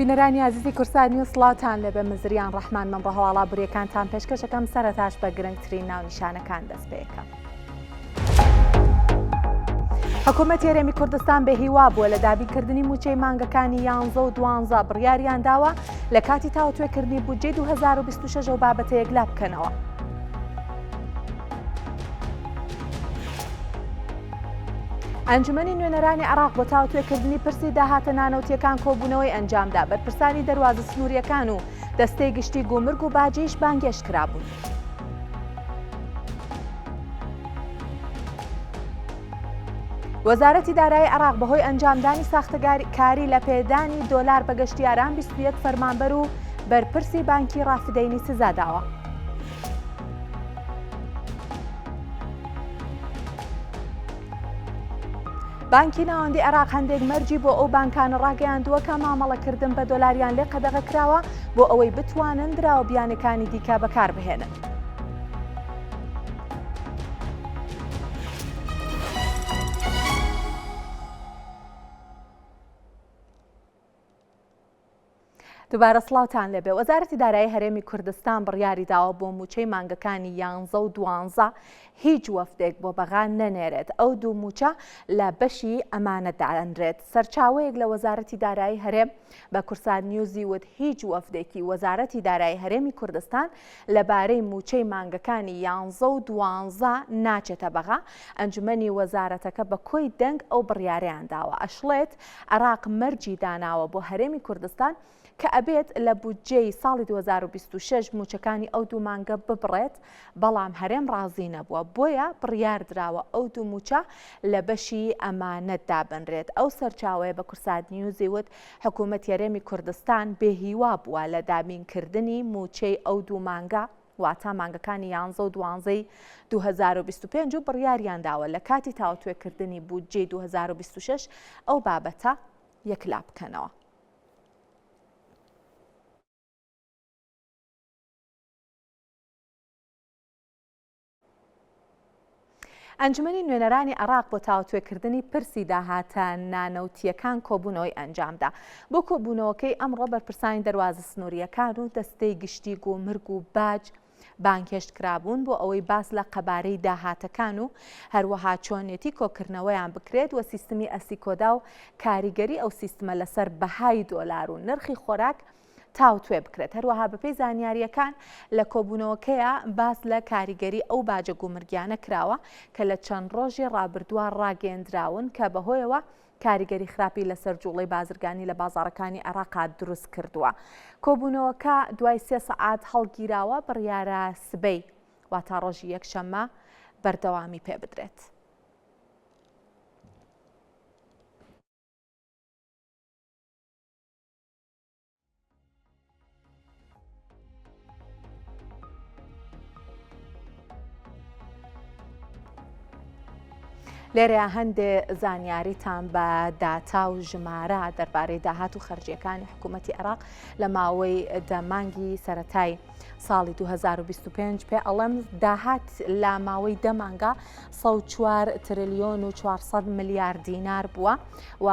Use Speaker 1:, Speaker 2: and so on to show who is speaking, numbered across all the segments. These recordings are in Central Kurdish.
Speaker 1: بینەرانی ئازیزی کوردسات نیوز سڵاوتان لێبێ من زریان ڕەحمان من ڕەهواڵا بریەکانتان پێشکەشەکەم سەرەتاش بە گرنگترین ناونیشانەکان دەست پێکەم. حکوومەت هەرێمی کوردستان بێ هیوا بووە لە دابینکردنی مووچەی مانگەکانی یانزە و دوانزە بڕیاریان داوە لە کاتی تاوتوێکردنی بودجەی 2026 ئەو بابەتە یەکلا بکەنەوە. ئەنجومەنی نوێنەرانی عێراق بۆ تاوتوێکردنی پرسی داهاتە نانەوتییەکان کۆبوونەوەی ئەنجامدا، بەرپرسانی دەروازە سنوورییەکان و دەستەی گشتی گومرگ و باجیش بانگهێشت کرابوون. وەزارەتی دارایی عێراق بەهۆی ئەنجامدانی ساختەکاری لە پێدانی دۆلار بە گەشتیاران 21 فەرمانبەر و بەرپرسی بانکی ڕافدەینی سزا داوە. بانکی ناوەندی عێراق هەندێک مەرجی بۆ ئەو بانکانە ڕاگەیاندووە کە مامەڵەکردن بە دۆلاریان لێ قەدەغە کراوە بۆ ئەوەی بتوانن دراوە بیانەکانی دیکە بەکاربهێنن. دوبارە سڵاوتان لێبێ وەزارەتی دارایی هەرێمی کوردستان بڕیاری داوە بۆ موچەی مانگەکانی یانزە و دوانزە هیچ وەفدێک بۆ بەغا نەنێرێت ئەو دوو موچە لە بەشی ئەمانە دانرێت سەرچاوەیەک لە وەزارەتی دارایی هەرێم بە کورسات نیوزی وت هیچ وەفدێکی وەزارەتی دارایی هەرێمی کوردستان لەبارەی موچەی مانگەکانی یانزە و دوانزە ناچێتە بەغا ئەنجومەنی وەزارەتەکە بە کۆی دەنگ ئەو بڕیارەیان داوە ئەشڵێت عێراق مەرجی داناوە بۆ هەرێمی کوردستان کە ئەبێت لە بودجەی ساڵی 2026 مووچەکانی ئەو دوو مانگە ببڕێت، بەڵام هەرێم ڕازی نەبووە، بۆیە بڕیاردراوە ئەو دوو مووچە لە بەشی ئەمانەت دابنرێت. ئەو سەرچاوەیە بە کورسات نیوزی وت، حکوومەتی هەرێمی کوردستان بێهیوا بووە لە دابینکردنی مووچەی ئەو دوو مانگە، واتا مانگەکانی یانزە و دوانزەی 2025 و بڕیاریان داوە لە کاتی تاوتوێکردنی بودجەی 2026 ئەو بابەتە یەکلا بکەنەوە. ئەنجومەنی نوێنەرانی عێراق بۆ تاوتوێکردنی پرسی داهاتە نانەوتییەکان کۆبوونەوەی ئەنجامدا. بۆ کۆبوونەوەکەی ئەمڕۆ بەرپرسانی دەروازە سنوورییەکان و دەستەی گشتی گومرگ و باج بانگهێشت کرابوون بۆ ئەوەی باس لە قەبارەی داهاتەکان و هەروەها چۆنێتی کۆکردنەوەیان بکرێت و سیستمی ئەسیکۆدا و کاریگەری ئەو سیستمە لەسەر بەهای دۆلار و نرخی خۆراک تاوتوێ بکرێت. هەروەها بەپێی زانیارییەکان لە کۆبوونەوەکەیا باس لە کاریگەری ئەو باجە گومرگیانە کراوە کە لە چەند ڕۆژی ڕابردووە ڕاگەیەندراون کە بەهۆیەوە کاریگەری خراپی لەسەر جوڵەی بازرگانی لە بازاڕەکانی عێراقا دروست کردووە. کۆبوونەوەکە دوای سێ سەعات هەڵگیراوە، بڕیارە سبەی واتا ڕۆژی یەکشەممە بەردەوامی پێبدرێت. لێرەیا هەندێ زانیاریتان بە داتا و ژمارە دەربارەی داهات و خەرجیەکانی حکوومەتی عێراق لە ماوەی دە مانگی سەتای ساڵی 2025 پێ ئەڵێم داهات لە ماوەی دە مانگا 104 تریلیۆن و 400 ملیار دینار بووە و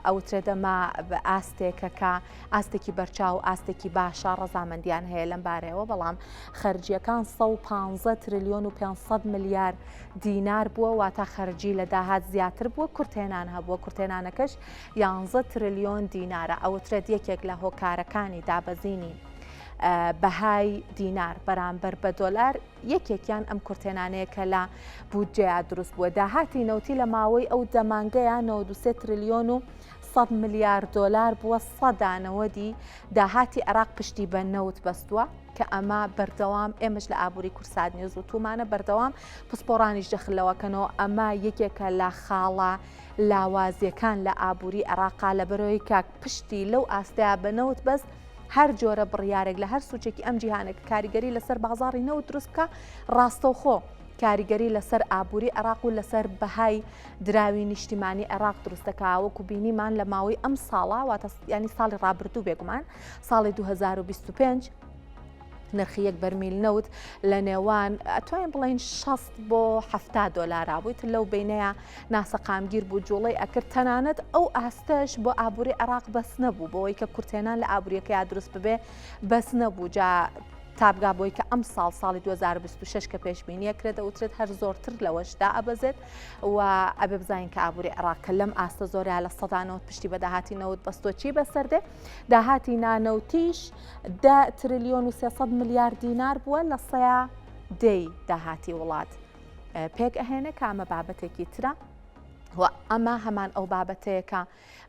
Speaker 1: ئەوترێت ئەمە ئاستێکە کە ئاستێکی بەرچاو و ئاستێکی باشە ڕەزامەندیان هەیە لەم بارەیەوە بەڵام خەرجیەکان 115 تریلیۆن و 500 ملیار دینار بووە واتە خەرجی لە داهات زیاتر بووە کورتهێنان هەبووە کورتهێنانەکەش 11 تریلیۆن دینارە ئەوترێت یەکێک لە هۆکارەکانی دابەزینی بەهای دینار بەرامبەر بە دۆلار یەکێکیان ئەم کورتهێنانەیە کە لە بودجەیا دروست بووە. داهاتی نەوتی لە ماوەی ئەو دە مانگەیا 93 ترلیۆن و 100 ملیار دۆلار بووە، سەدا نەوەدی داهاتی عێراق پشتی بە نەوت بەستووە کە ئەمە بەردەوام ئێمەش لە ئابووری کورسات نیوز وتومانە بەردەوام پسپۆڕانیش جەخت لەوەکەنەوە ئەمە یەکێکە لە خاڵە لاوازیەکان لە ئابووری عێراقا لەبەرەوەی کە پشتی لەو ئاستەیا بە نەوت بەست هەر جۆرە بڕیارێک لە هەر سوچێکی ئەم جیهانە کە کاریگەری لەسەر بازاڕی نەوت دروست بکا ڕاستەوخۆ کاریگەری لەسەر ئابووری عێراق و لەسەر بەهای دراوی نیشتیمانی عێراق دروست دەکا وەکو بینیمان لە ماوەی ئەم ساڵە واتە ینی ساڵی ڕابردوو بێگومان ساڵی 2025. نرخی یەک بەرمیل نەوت لە نێوان ئەتوانین بڵێین 60 بۆ 70 دۆلارا بووی تر لەو بینەیە ناسەقامگیر بوو جوڵەی ئەکرد تەنانەت ئەو ئاستەش بۆ ئابووری عێراق بەس نەبوو بۆی کە کورتێنان لە ئابووریەکەیا دروست ببێ بەس نەبوو جا تابگا بۆی کە ئەم ساڵ ساڵی 2026 کە پێشبینیە کرێت دەوترێت هەر زۆرتر لەوەش دائەبەزێت و ئەبێ بزانین کە ئابووری عێراق کە لەم ئاستە زۆرە لە سەدا 90 پشتی بە داهاتی نەوت بەستۆ چی بەسەر دێ داهاتی نانەوتیش دە ترلیۆن و 300 ملیار دینار بووە لە سەیا دەی داهاتی وڵات پێک ئەهێنێ کە ئەمە بابەتێکی ترە و ئەمە هەمان ئەو بابەتەیە کە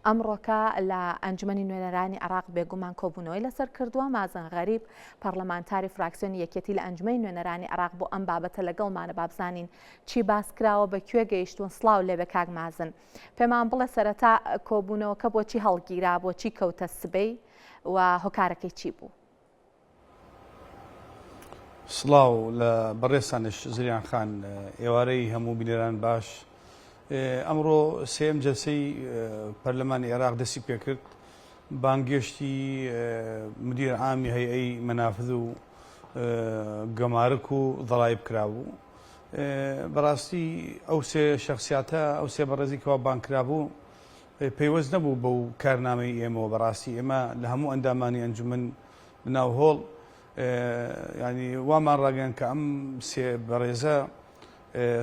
Speaker 1: ئەمڕۆکە لە ئەنجومەنی نوێنەرانی عێراق بێگومان کۆبوونەوەی لەسەر کردووە مازن غەریب پەرلەمانتاری فراکسیۆنی یەکێتی لە ئەنجومەنی نوێنەرانی عێراق بۆ ئەم بابەتە لەگەڵمانە بابزانین چی باس کراوە بە کوێ گەیشتوون سڵاو لێبێ کاک مازن پێمان بڵێ سەرەتا کۆبوونەوەکە بۆچی هەڵگیرا بۆچی کەوتە سبەی و هۆکارەکەی چی بوو؟
Speaker 2: سڵاو لە بەڕێزتانش زریان خان ئێوارەی هەموو بینەران باش ئەمڕۆ سێم جەلسەی پەرلەمانی عێراق دەستی پێکرد بانگێشتی مدیر عامی هەیئەی مەنافذ و گەمارک و ضرائب کرابوو بەڕاستی ئەو سێ شخصیاتە ئەو سێ بەڕێزی کەوا بانگ کرابوو پەیوەست نەبوو بەو کارنامەی ئێمەوە بەڕاستی ئێمە لە هەموو ئەندامانی ئەنجومەن لەناو هۆڵ ینی وامان ڕاگەیان کە ئەم سێ بەڕێزە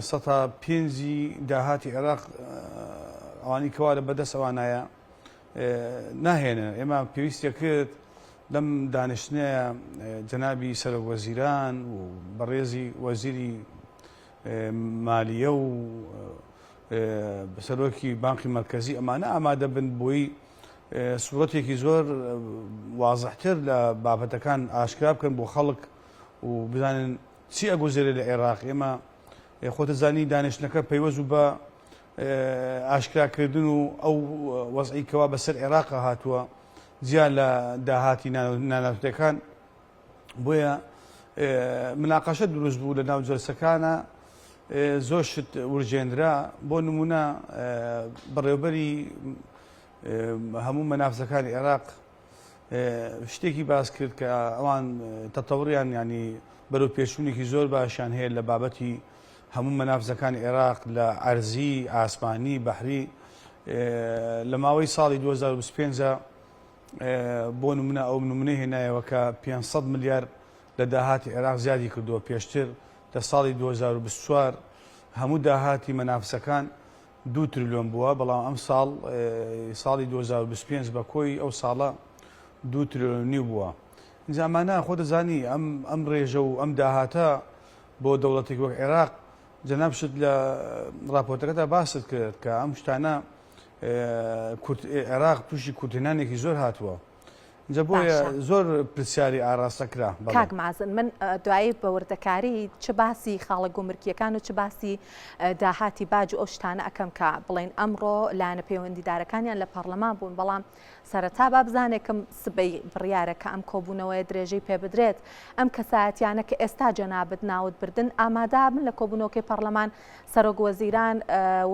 Speaker 2: سەتا پێنجی داهاتی عێراق ئەوانی کەوا لە بەدەست ئەوانایە ناهێنن ئێمە پێویستە کرد لەم دانیشتنەیە جەنابی سەرۆک وەزیران و بەڕێزی وەزیری مالیە و سەرۆکی بانقی مەرکەزی ئەمانە ئامادە بن بۆی سوورەتێکی زۆر وازحتر لە بابەتەکان ئاشکرا بکەن بۆ خەڵک و بزانن چی ئەگوزەرێ لە عێراق ئێمە خۆتە زانی دانیشتنەکە پەیوەست و بە ئاشکراکردن و ئەو وەزعی کەوا بەسەر عێراق هاتووە جیا لە داهاتی نانەوتەکان بۆیە مناقەشە دروست بوو لە ناو جەلسەکانە زۆر شت ورژێنرا بۆ نمونە بەڕێوبەری هەموو مەنافزەکانی عێراق شتێکی باس کرد کە ئەوان تەتەوریان ینی بەرەو پێشونێکی زۆر باشیان هەیە لە بابەتی هەموو مەنافزەکانی عێراق لە ئەرزی ئاسمانی بەحری لە ماوەی ساڵی 2025 بۆ نمونە ئەو نمونەی هێنایەوە کە 500 ملیار لە داهاتی عێراق زیادی کردووە پێشتر لە ساڵی 2024 هەموو داهاتی مەنافسەکان 2 تریلیۆن بووە بەڵام ئەم ساڵ ساڵی 2025 بە کۆی ئەو ساڵە 2 تریلیۆن نیو بووە ئینجا ئەمانە خۆ دەزانی ئەم ئەم ڕێژە و ئەم داهاتە بۆ دەوڵەتێک وەک عێراق جەنابشت لە ڕاپۆرتەکەدا باست کرد کە ئەم شتانە عێراق تووشی کورتهێنانێکی زۆر هاتووە جا بۆیە زۆر پرسیاری ئاراستە کرا.
Speaker 1: کاک مازن من دوایی بە وردەکاری چ باسی خاڵە گومرکیەکان و چ باسی داهاتی باج و ئەو شتانە ئەکەم کە بڵێن ئەمڕۆ لایەنە پەیوەندیدارەکانیان لە پەڕلەمان بوون بەڵام سەرەتا با بزانێکم سبەی بڕیارە کە ئەم کۆبوونەوەیە درێژەی پێبدرێت ئەم کەسایەتیانە کە ئێستا جەنابت ناوت بردن ئامادەبن لە کۆبوونەوەکەی پەڕلەمان سەرۆک وەزیران،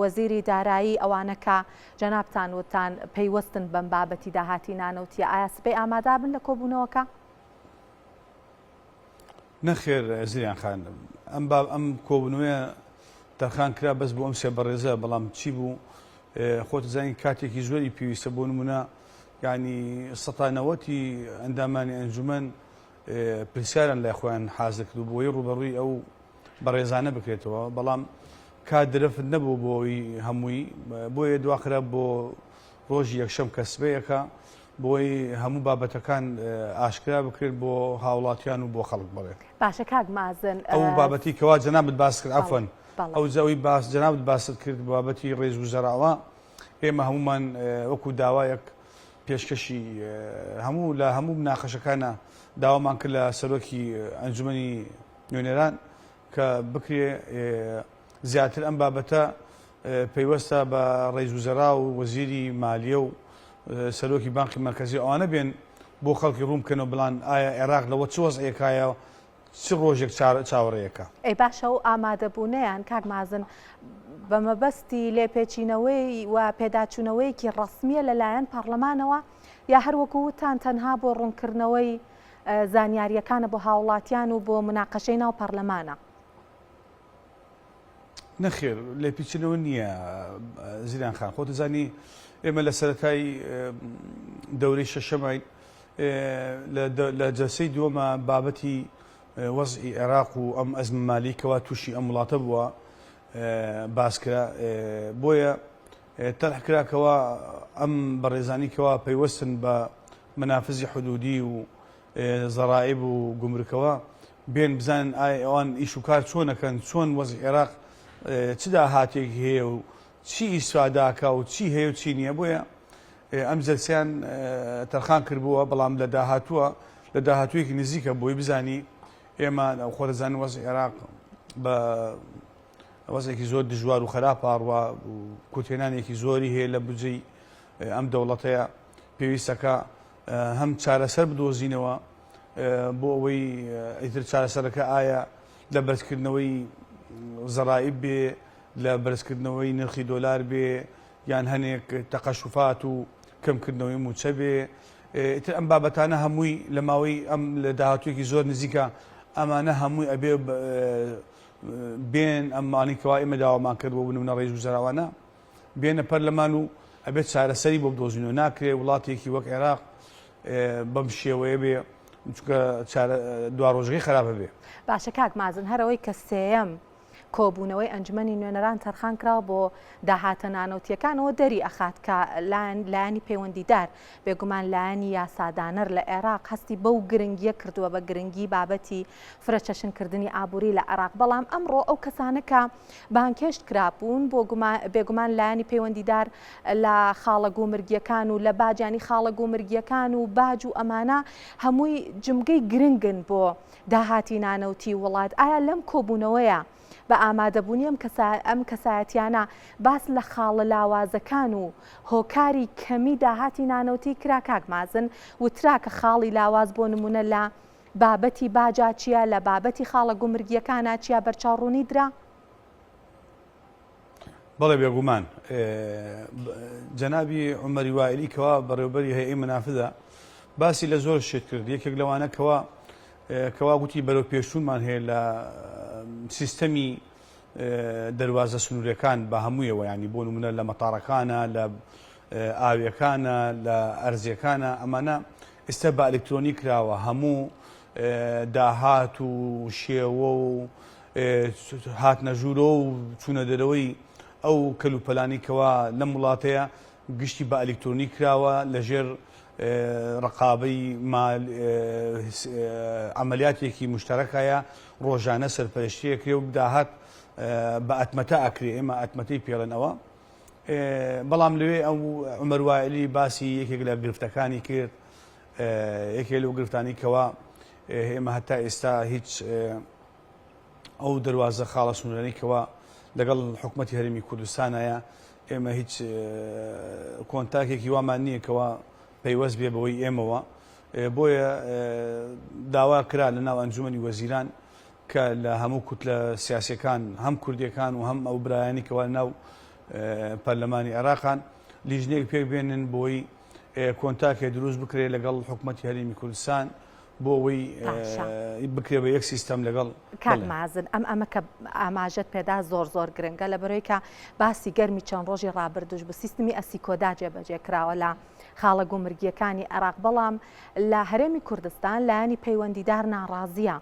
Speaker 1: وەزیری دارایی ئەوانە کە جەنابتان وتتان پەیوەستن بەم بابەتی داهاتی نانەوتیە ئایا سبەی ئامادابن لە کۆبوونەوەکە؟
Speaker 2: نەخێر زریان خان ئەم باب ئەم کۆبوونەوەیە تەرخان کرا بەس بۆ ئەم سێ بەڕێزە بەڵام چی بوو خۆت زانین کاتێکی زۆری پێویستە بۆ نمونە ینی سەتانەوەتی ئەندامانی ئەنجومەن پرسیاران لای خۆیان حازر کرد و بۆی ڕوبەڕووی ئەو بەڕێزانە بکرێتەوە بەڵام کات درەفت نەبوو بۆی هەمووی بۆیە دواخرا بۆ ڕۆژی یەکشەم کە سبەیەکە بۆی هەموو بابەتەکان ئاشکرا بکرێت بۆ هاوڵاتیان و بۆ خەڵک بڵێ
Speaker 1: باشە کاک مازن
Speaker 2: ئەو بابەتی کەوا جەنابت باس کرد عەفوەن ئەو جەوی باس جەنابت باست کرد بابەتی ڕێز و زەراوە ئێمە هەمومان وەکو داوایەک پێشکەشی هەموو لە هەموو مناقەشەکانە داوامان کرد لە سەرۆکی ئەنجومەنی نوێنەران کە بکرێ زیاتر ئەم بابەتە پەیوەستە بە ڕئیس وزەرا و وەزیری مالیە و سەرۆکی بانقی مەرکەزی ئەوانە بێن بۆ خەڵکی ڕوون بکەنەوە بڵان ئایا عێراق لەوە چ وەزعێکایە چ ڕۆژێک چاوەڕێیەکە.
Speaker 1: ئەی باشە ئەو ئامادەبوونەیان کاک مازن بە مەبەستی لێپێچینەوەی و پێداچوونەوەیەکی ڕەسمییە لەلایەن پەڕلەمانەوە یا هەر وەکو وتتان تەنها بۆ ڕوونکردنەوەی. زانیارییەکانە بۆ هاوڵاتیان و بۆ مناقەشەی ناو پەڕلەمانە؟
Speaker 2: نەخێر لێپیچنەوە نییە زیلان خان خۆت زانی ئێمە لە سەرەتای دەورەی شەشەماین لە جەلسەی دووەمە بابەتی وەزعی عێراق و ئەم ئەزمە مالی کەوا تووشی ئەم وڵاتە بووە باس کرا بۆیە تەرح کرا کەوا ئەم بەڕێزانی کەوا پەیوەستن بە منافزی حدودی و زەڕائیب و گومرکەوە بێن بزانن ئایا ئەوان ئیش و کار چۆن ئەکەن، چۆن وەزعی عێراق چ داهاتێکی هەیە و چی ئیسفادە ئەکا و چی هەیە و چی نییە، بۆیە ئەم جەلسەیان تەرخان کردبووە، بەڵام لە داهاتووە لە داهاتوویەکی نزیکە بۆی بزانی ئێمە خۆ دەزانن وەزعی عێراق بە وەزعێکی زۆر دژوار و خراپ ئاڕوا و کورتهێنانێکی زۆری هەیە لە بودجەی ئەم دەوڵەتەیە پێویستەکە هەم چارەسەر بدۆزینەوە بۆ ئەوەی ئیتر چارەسەرەکە ئایا لە بەرزکردنەوەی زەرائیب بێ لە بەرزکردنەوەی نرخی دۆلار بێ یان هەنێک تەقەشوفات و کەمکردنەوەی موچە بێ ئیتر ئەم بابەتانە هەمووی لە ماوەی ئەم لە داهاتوویەکی زۆر نزیکە ئەمانە هەمووی ئەبێ بێن ئەمانی کەوا ئێمە داوامان کرد بۆ بنمونە ڕئیس وزراوانە بێنە پەرلەمان و ئەبێت چارەسەری بۆ بدۆزینەوە، ناکرێ وڵاتێکی وەک عێراق بەم شێوەیە بێ چونکە دواڕۆژەکەی خراپە بێ.
Speaker 1: باشە کاک مازن هەر ئەوەی کە سێیەم کۆبوونەوەی ئەنجومەنی نوێنەران تەرخان کراوە بۆ داهاتە نانەوتییەکانەوە دەری ئەخات کە لایەنی پەیوەندیدار بێگومان لایەنی یاسادانەر لە عێراق هەستی بەو گرنگیە کردووە بە گرنگی بابەتی فرەچەشنکردنی ئابووری لە عێراق بەڵام ئەمڕۆ ئەو کەسانە کە بانگهێشت کرابوون بۆ بێگومان لایەنی پەیوەندیدار لە خاڵە گومرگیەکان و لە باج ینی خاڵە گومرگیەکان و باج و ئەمانە هەمووی جمگەی گرنگن بۆ داهاتی نانەوتی وڵات ئایا لەم کۆبوونەوەیە بە ئامادەبوونی ئەم کەسا ئەم کەسایەتیانە باس لە خاڵە لاوازەکان و هۆکاری کەمی داهاتی نانەوتی کرا کاک مازن وترا کە خاڵی لاواز بۆ نمونە لە بابەتی باجا چیە لە بابەتی خاڵە گومرگیەکانا چیە بەرچاوڕوونی درا؟
Speaker 2: بەڵێ بێگومان جەنابی عومەری وائیلی کەوا بەڕێوبەری هەیئەی مەنافزە باسی لە زۆر شت کرد یەکێک لەوانە کەوا کەوا گوتی بەرەو پێشچوونمان هەیە لە سیستەمی دەروازە سنوورەکان بە هەموویەوە ینی بۆ نمونە لە مەتارەکانە لە ئاویەکانە لە ئەرزیەکانە ئەمانە ئێستا بە ئەلکترۆنی کراوە هەموو داهات و شێوە و هاتنە ژوورۆ و چوونە دەرەوەی ئەو کەلوپەلانی کەوا لەم وڵاتەیە گشتی بە ئەلیکترۆنی کراوە لەژێر ڕقابەی مال عملیاتێکی مشتەرەکایە ڕۆژانە سەرپەرشتیەکرێ و داهات بە ئەتمەتە ئەکرێ ئێمە ئەتمەتەی پێڵێنەوە بەڵام لەوێ ئەو عمر وائلی باسی یەکێک لە گرفتەکانی کرد یەکێک لەو گرفتانی کەوا ئێمە هەتا ئێستا هیچ ئەو دەروازە خاڵە سنوورانەی کەوا لەگەڵ حکومەتی هەرێمی کوردستانایە ئێمە هیچ کۆنتاکێکی وامان نییە کەوا پەیوەست بێ بەوەی ئێمەوە بۆیە داوا کرا لە ناو ئەنجومەنی وەزیران کە لە هەموو کوتلە سیاسەکان هەم کوردیەکان و هەم ئەو برایانی کەوا ناو پەرلەمانی عێراقان لیژنەیەک پێک بێنن بۆی کۆنتاکێ دروست بکرێت لەگەڵ حکومەتی هەرێمی کوردستان بۆ ئەوەی بکرێ بە یەک سیستەم لەگەڵ
Speaker 1: کاک مازن ئەم ئەمە کە ئاماژەت پێدا زۆر زۆر گرنگە لە بەرەوەی کە باسی گەرمی چەند ڕۆژی ڕابردوش بە سیستمی ئەسیکۆدا جێبەجێ کراوە لە خاڵە گومرگیەکانی عێراق بەڵام لە هەرێمی کوردستان لایەنی پەیوەندیدار ناڕازیە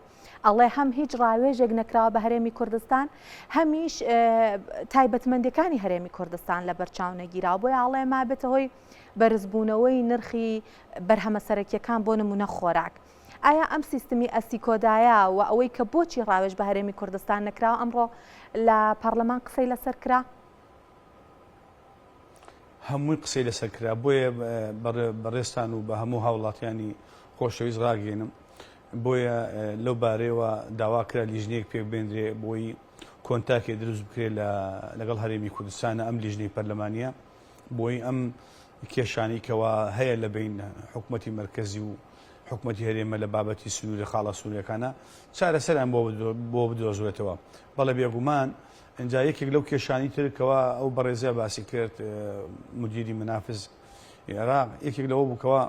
Speaker 1: ئەڵێ هەم هیچ ڕاوێژێک نەکراوە بە هەرێمی کوردستان هەمیش تایبەتمەندەکانی هەرێمی کوردستان لە بەرچاو نەگیراوە بۆیە ئەڵێ مابێتە هۆی بەرزبوونەوەی نرخی بەرهەمە سەرەکیەکان بۆ نمونە خۆراک. ئایا ئەم سیستمی ئەسیکۆدایە و ئەوەی کە بۆچی ڕاوێژ بە هەرێمی کوردستان نەکراوە ئەمڕۆ لە پەڕلەمان قسەی لەسەر کرا؟
Speaker 2: هەمووی قسەی لەسەر کرا بۆیە بەڕێزتان و بە هەموو هاوڵاتیانی خۆشەویست ڕاگەێنم بۆیە لەو بارەیەوە داوا کرا لیژنەیەک پێک بێندرێ بۆی کۆنتاکێ دروست بکرێت لەگەڵ هەرێمی کوردستانە ئەم لیژنەی پەرلەمانیە بۆی ئەم کێشانەی کەوا هەیە لە بەین حکومەتی مەرکەزی و حکومەتی هەرێمە لە بابەتی سنووری خاڵە سنووریەکانە چارەسەریان بۆ بدۆزرێتەوە. بەڵێ بێگومان ئینجا یەکێک لەو کێشانی تر کەوا ئەو بەڕێزە باسی کرد مدیری منافز عێراق یەکێک لەوە بوو کەوا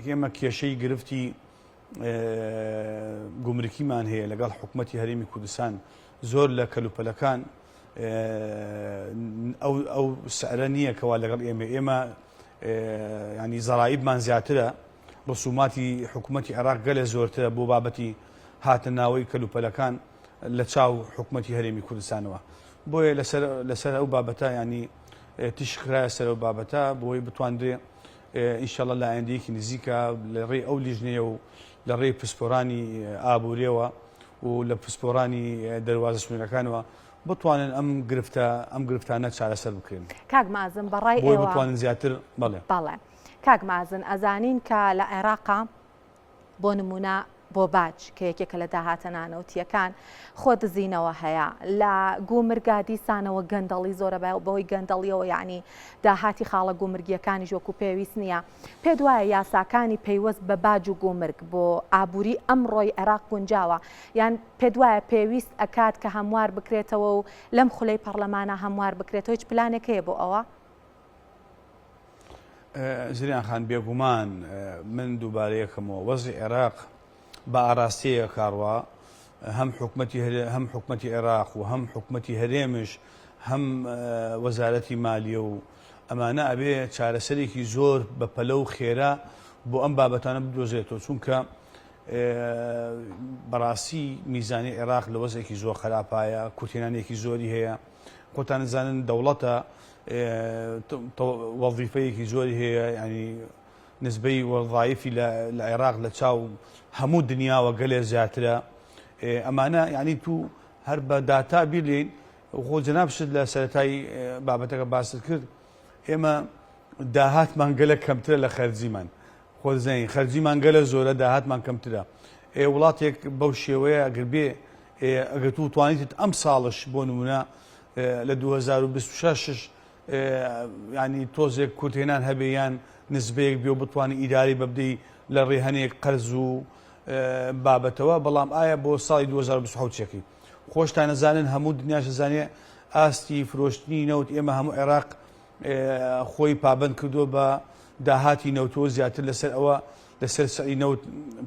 Speaker 2: ئێمە کێشەی گرفتی گومرکیمان هەیە لەگەڵ حکوومەتی هەرێمی کوردستان زۆر لە کەلوپەلەکان ئەو ئەو سعرە نییە کەوا لەگەڵ ئێمە ئێمە ینی زەرایبمان زیاترە ڕسوماتی حکوومەتی عێراق گەلێ زۆرترە بۆ بابەتی هاتە ناوەی کەلوپەلەکان لە چاو حکوومەتی هەرێمی کوردستانەوە بۆیە لەسەر لەسەر ئەو بابەتە ینی تیشک خرایە سەر ئەو بابەتە بۆی بتواندرێ ئینشەڵا لە ئایندەیەکی نزیکە لە ڕێی ئەو لیژنەیە و لە ڕێی پسپۆرانی ئابووریەوە و لە پسپۆرانی دەروازە سنوورەکانەوە بتوانن ئەم گرفتە ئەم گرفتانە چارەسەر بکرێن.
Speaker 1: کاک مازن بە ڕای ئێوە
Speaker 2: بۆی بتوانن زیاتر بەڵێ.
Speaker 1: بەڵێ کاک مازن ئەزانین کە لە عێراقا بۆ نموونە بۆ باج کە یەکێکە لە داهاتە نانەوتییەکان خۆ دزینەوە هەیە لە گومرگا دیسانەوە گەندەڵی زۆرە بەهۆی گەندەڵیەوە یعنی داهاتی خاڵە گومرگیەکانیش وەکو پێویست نییە پێت وایە یاساکانی پەیوەست بە باج و گومرگ بۆ ئابووری ئەمڕۆی عێراق گونجاوە یان پێت وایە پێویست ئەکات کە هەموار بکرێتەوە و لەم خولەی پەڕلەمانە هەموار بکرێتەوە هیچ پلانێک هەیە بۆ ئەوە؟
Speaker 2: زریان خان بێگومان من دووبارەیەکەمەوە وەزی عێراق بە ئاراستەیەک ئەڕوا هەم حکومەتی هەم حکومەتی عێراق و هەم حکومەتی هەرێمش هەم وەزارەتی مالیە و ئەمانە ئەبێ چارەسەرێکی زۆر بە پەلە و خێرا بۆ ئەم بابەتانە بدۆزێتەوە چونکە بەڕاستی میزانی عێراق لە وەزێکی زۆر خراپایە کورتێنانێکی زۆری هەیە خۆتان زانن دەوڵەتە وەظیفەیەکی زۆری هەیە ینی نسبەی وەظایفی لە عێراق لە چاو هەموو دنیاوە گەلێ زیاترە ئەمانە یعنی تو هەر بە داتا بیرلین خۆ جەنابشت لە سەرەتای بابەتەکە باست کرد ئێمە داهاتمان گەلە کەمترە لە خەرجیمان خۆ زین خەرجیمان گەلە زۆرە داهاتمان کەمترە ئێ وڵاتێک بەو شێوەیە ئەگەر بێ ئەگەر تو توانیتت ئەم ساڵش بۆ نمونە لە 2026 ینی تۆزێک کورتهێنان هەبێ یان نسبەیەک بێ و بتوانانی ئیداری بەبدەی لە ڕێ هەنێک قەرز و بابەتەوە بەڵام ئایا بۆ ساڵی 2027 چەکەی خۆشتان نەزانن هەموو دنیاش زانێ ئاستی فرۆشتنی نەوت ئێمە هەموو عێراق خۆی پابند کردووە بە داهاتی نەوتەوە زیاتر لەسەر ئەوە لەسەر سعری نەوت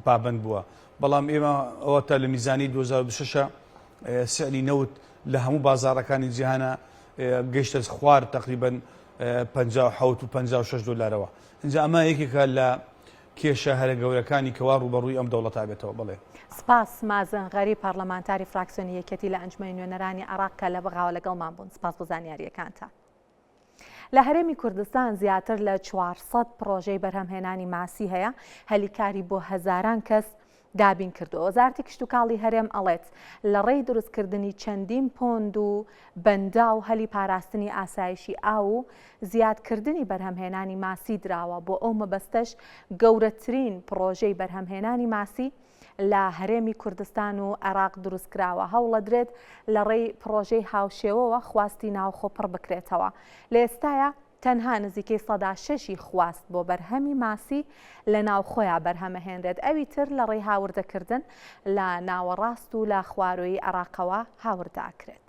Speaker 2: پابند بووە بەڵام ئێمە ئەوە تا لە میزانی 2026 سعری نەوت لە هەموو بازاڕەکانی جیهانا گەیشتە خوار تەقریبەن 57 و 56 دۆلارەوە ئینجا ئەمە یەکێکە لە کێشە هەرە گەورەکانی کەوا ڕووبەڕووی ئەم دەوڵەتە بێتەوە بەڵێ.
Speaker 1: سپاس مازن غەریب پەڕلەمانتاری فراکسیۆنی یەکێتی لە ئەنجومەنی نوێنەرانی عێراق کە لە بەغاوە لەگەڵمان بوون سپاس بۆ زانیارییەکانتان. لە هەرێمی کوردستان زیاتر لە 400 پڕۆژەی بەرهەمهێنانی ماسی هەیە، هەلی کاری بۆ هەزاران کەس دابین کردووە. وەزارەتی کشتوکاڵی هەرێم ئەڵێت، لە ڕێی دروستکردنی چەندین پۆند و بەنداو هەلی پاراستنی ئاسایشی ئاو و زیادکردنی بەرهەمهێنانی ماسی دراوە، بۆ ئەو مەبەستەش گەورەترین پڕۆژەی بەرهەمهێنانی ماسی لە هەرێمی کوردستان و عێراق دروستکراوە، هەوڵەدرێت لەڕێی پڕۆژەی هاوشێوەوە خواستی ناوخۆ پڕبکرێتەوە. لە ئێستایا تەنها نزیکەی سەدا شەشی خواست بۆ بەرهەمی ماسی لە ناوخۆیا بەرهەمەهێنرێت، ئەوی تر لەڕێی هاوردەکردن لە ناوەڕاست و لە خوارووی عێراقەوە هاوردە ئەکرێت.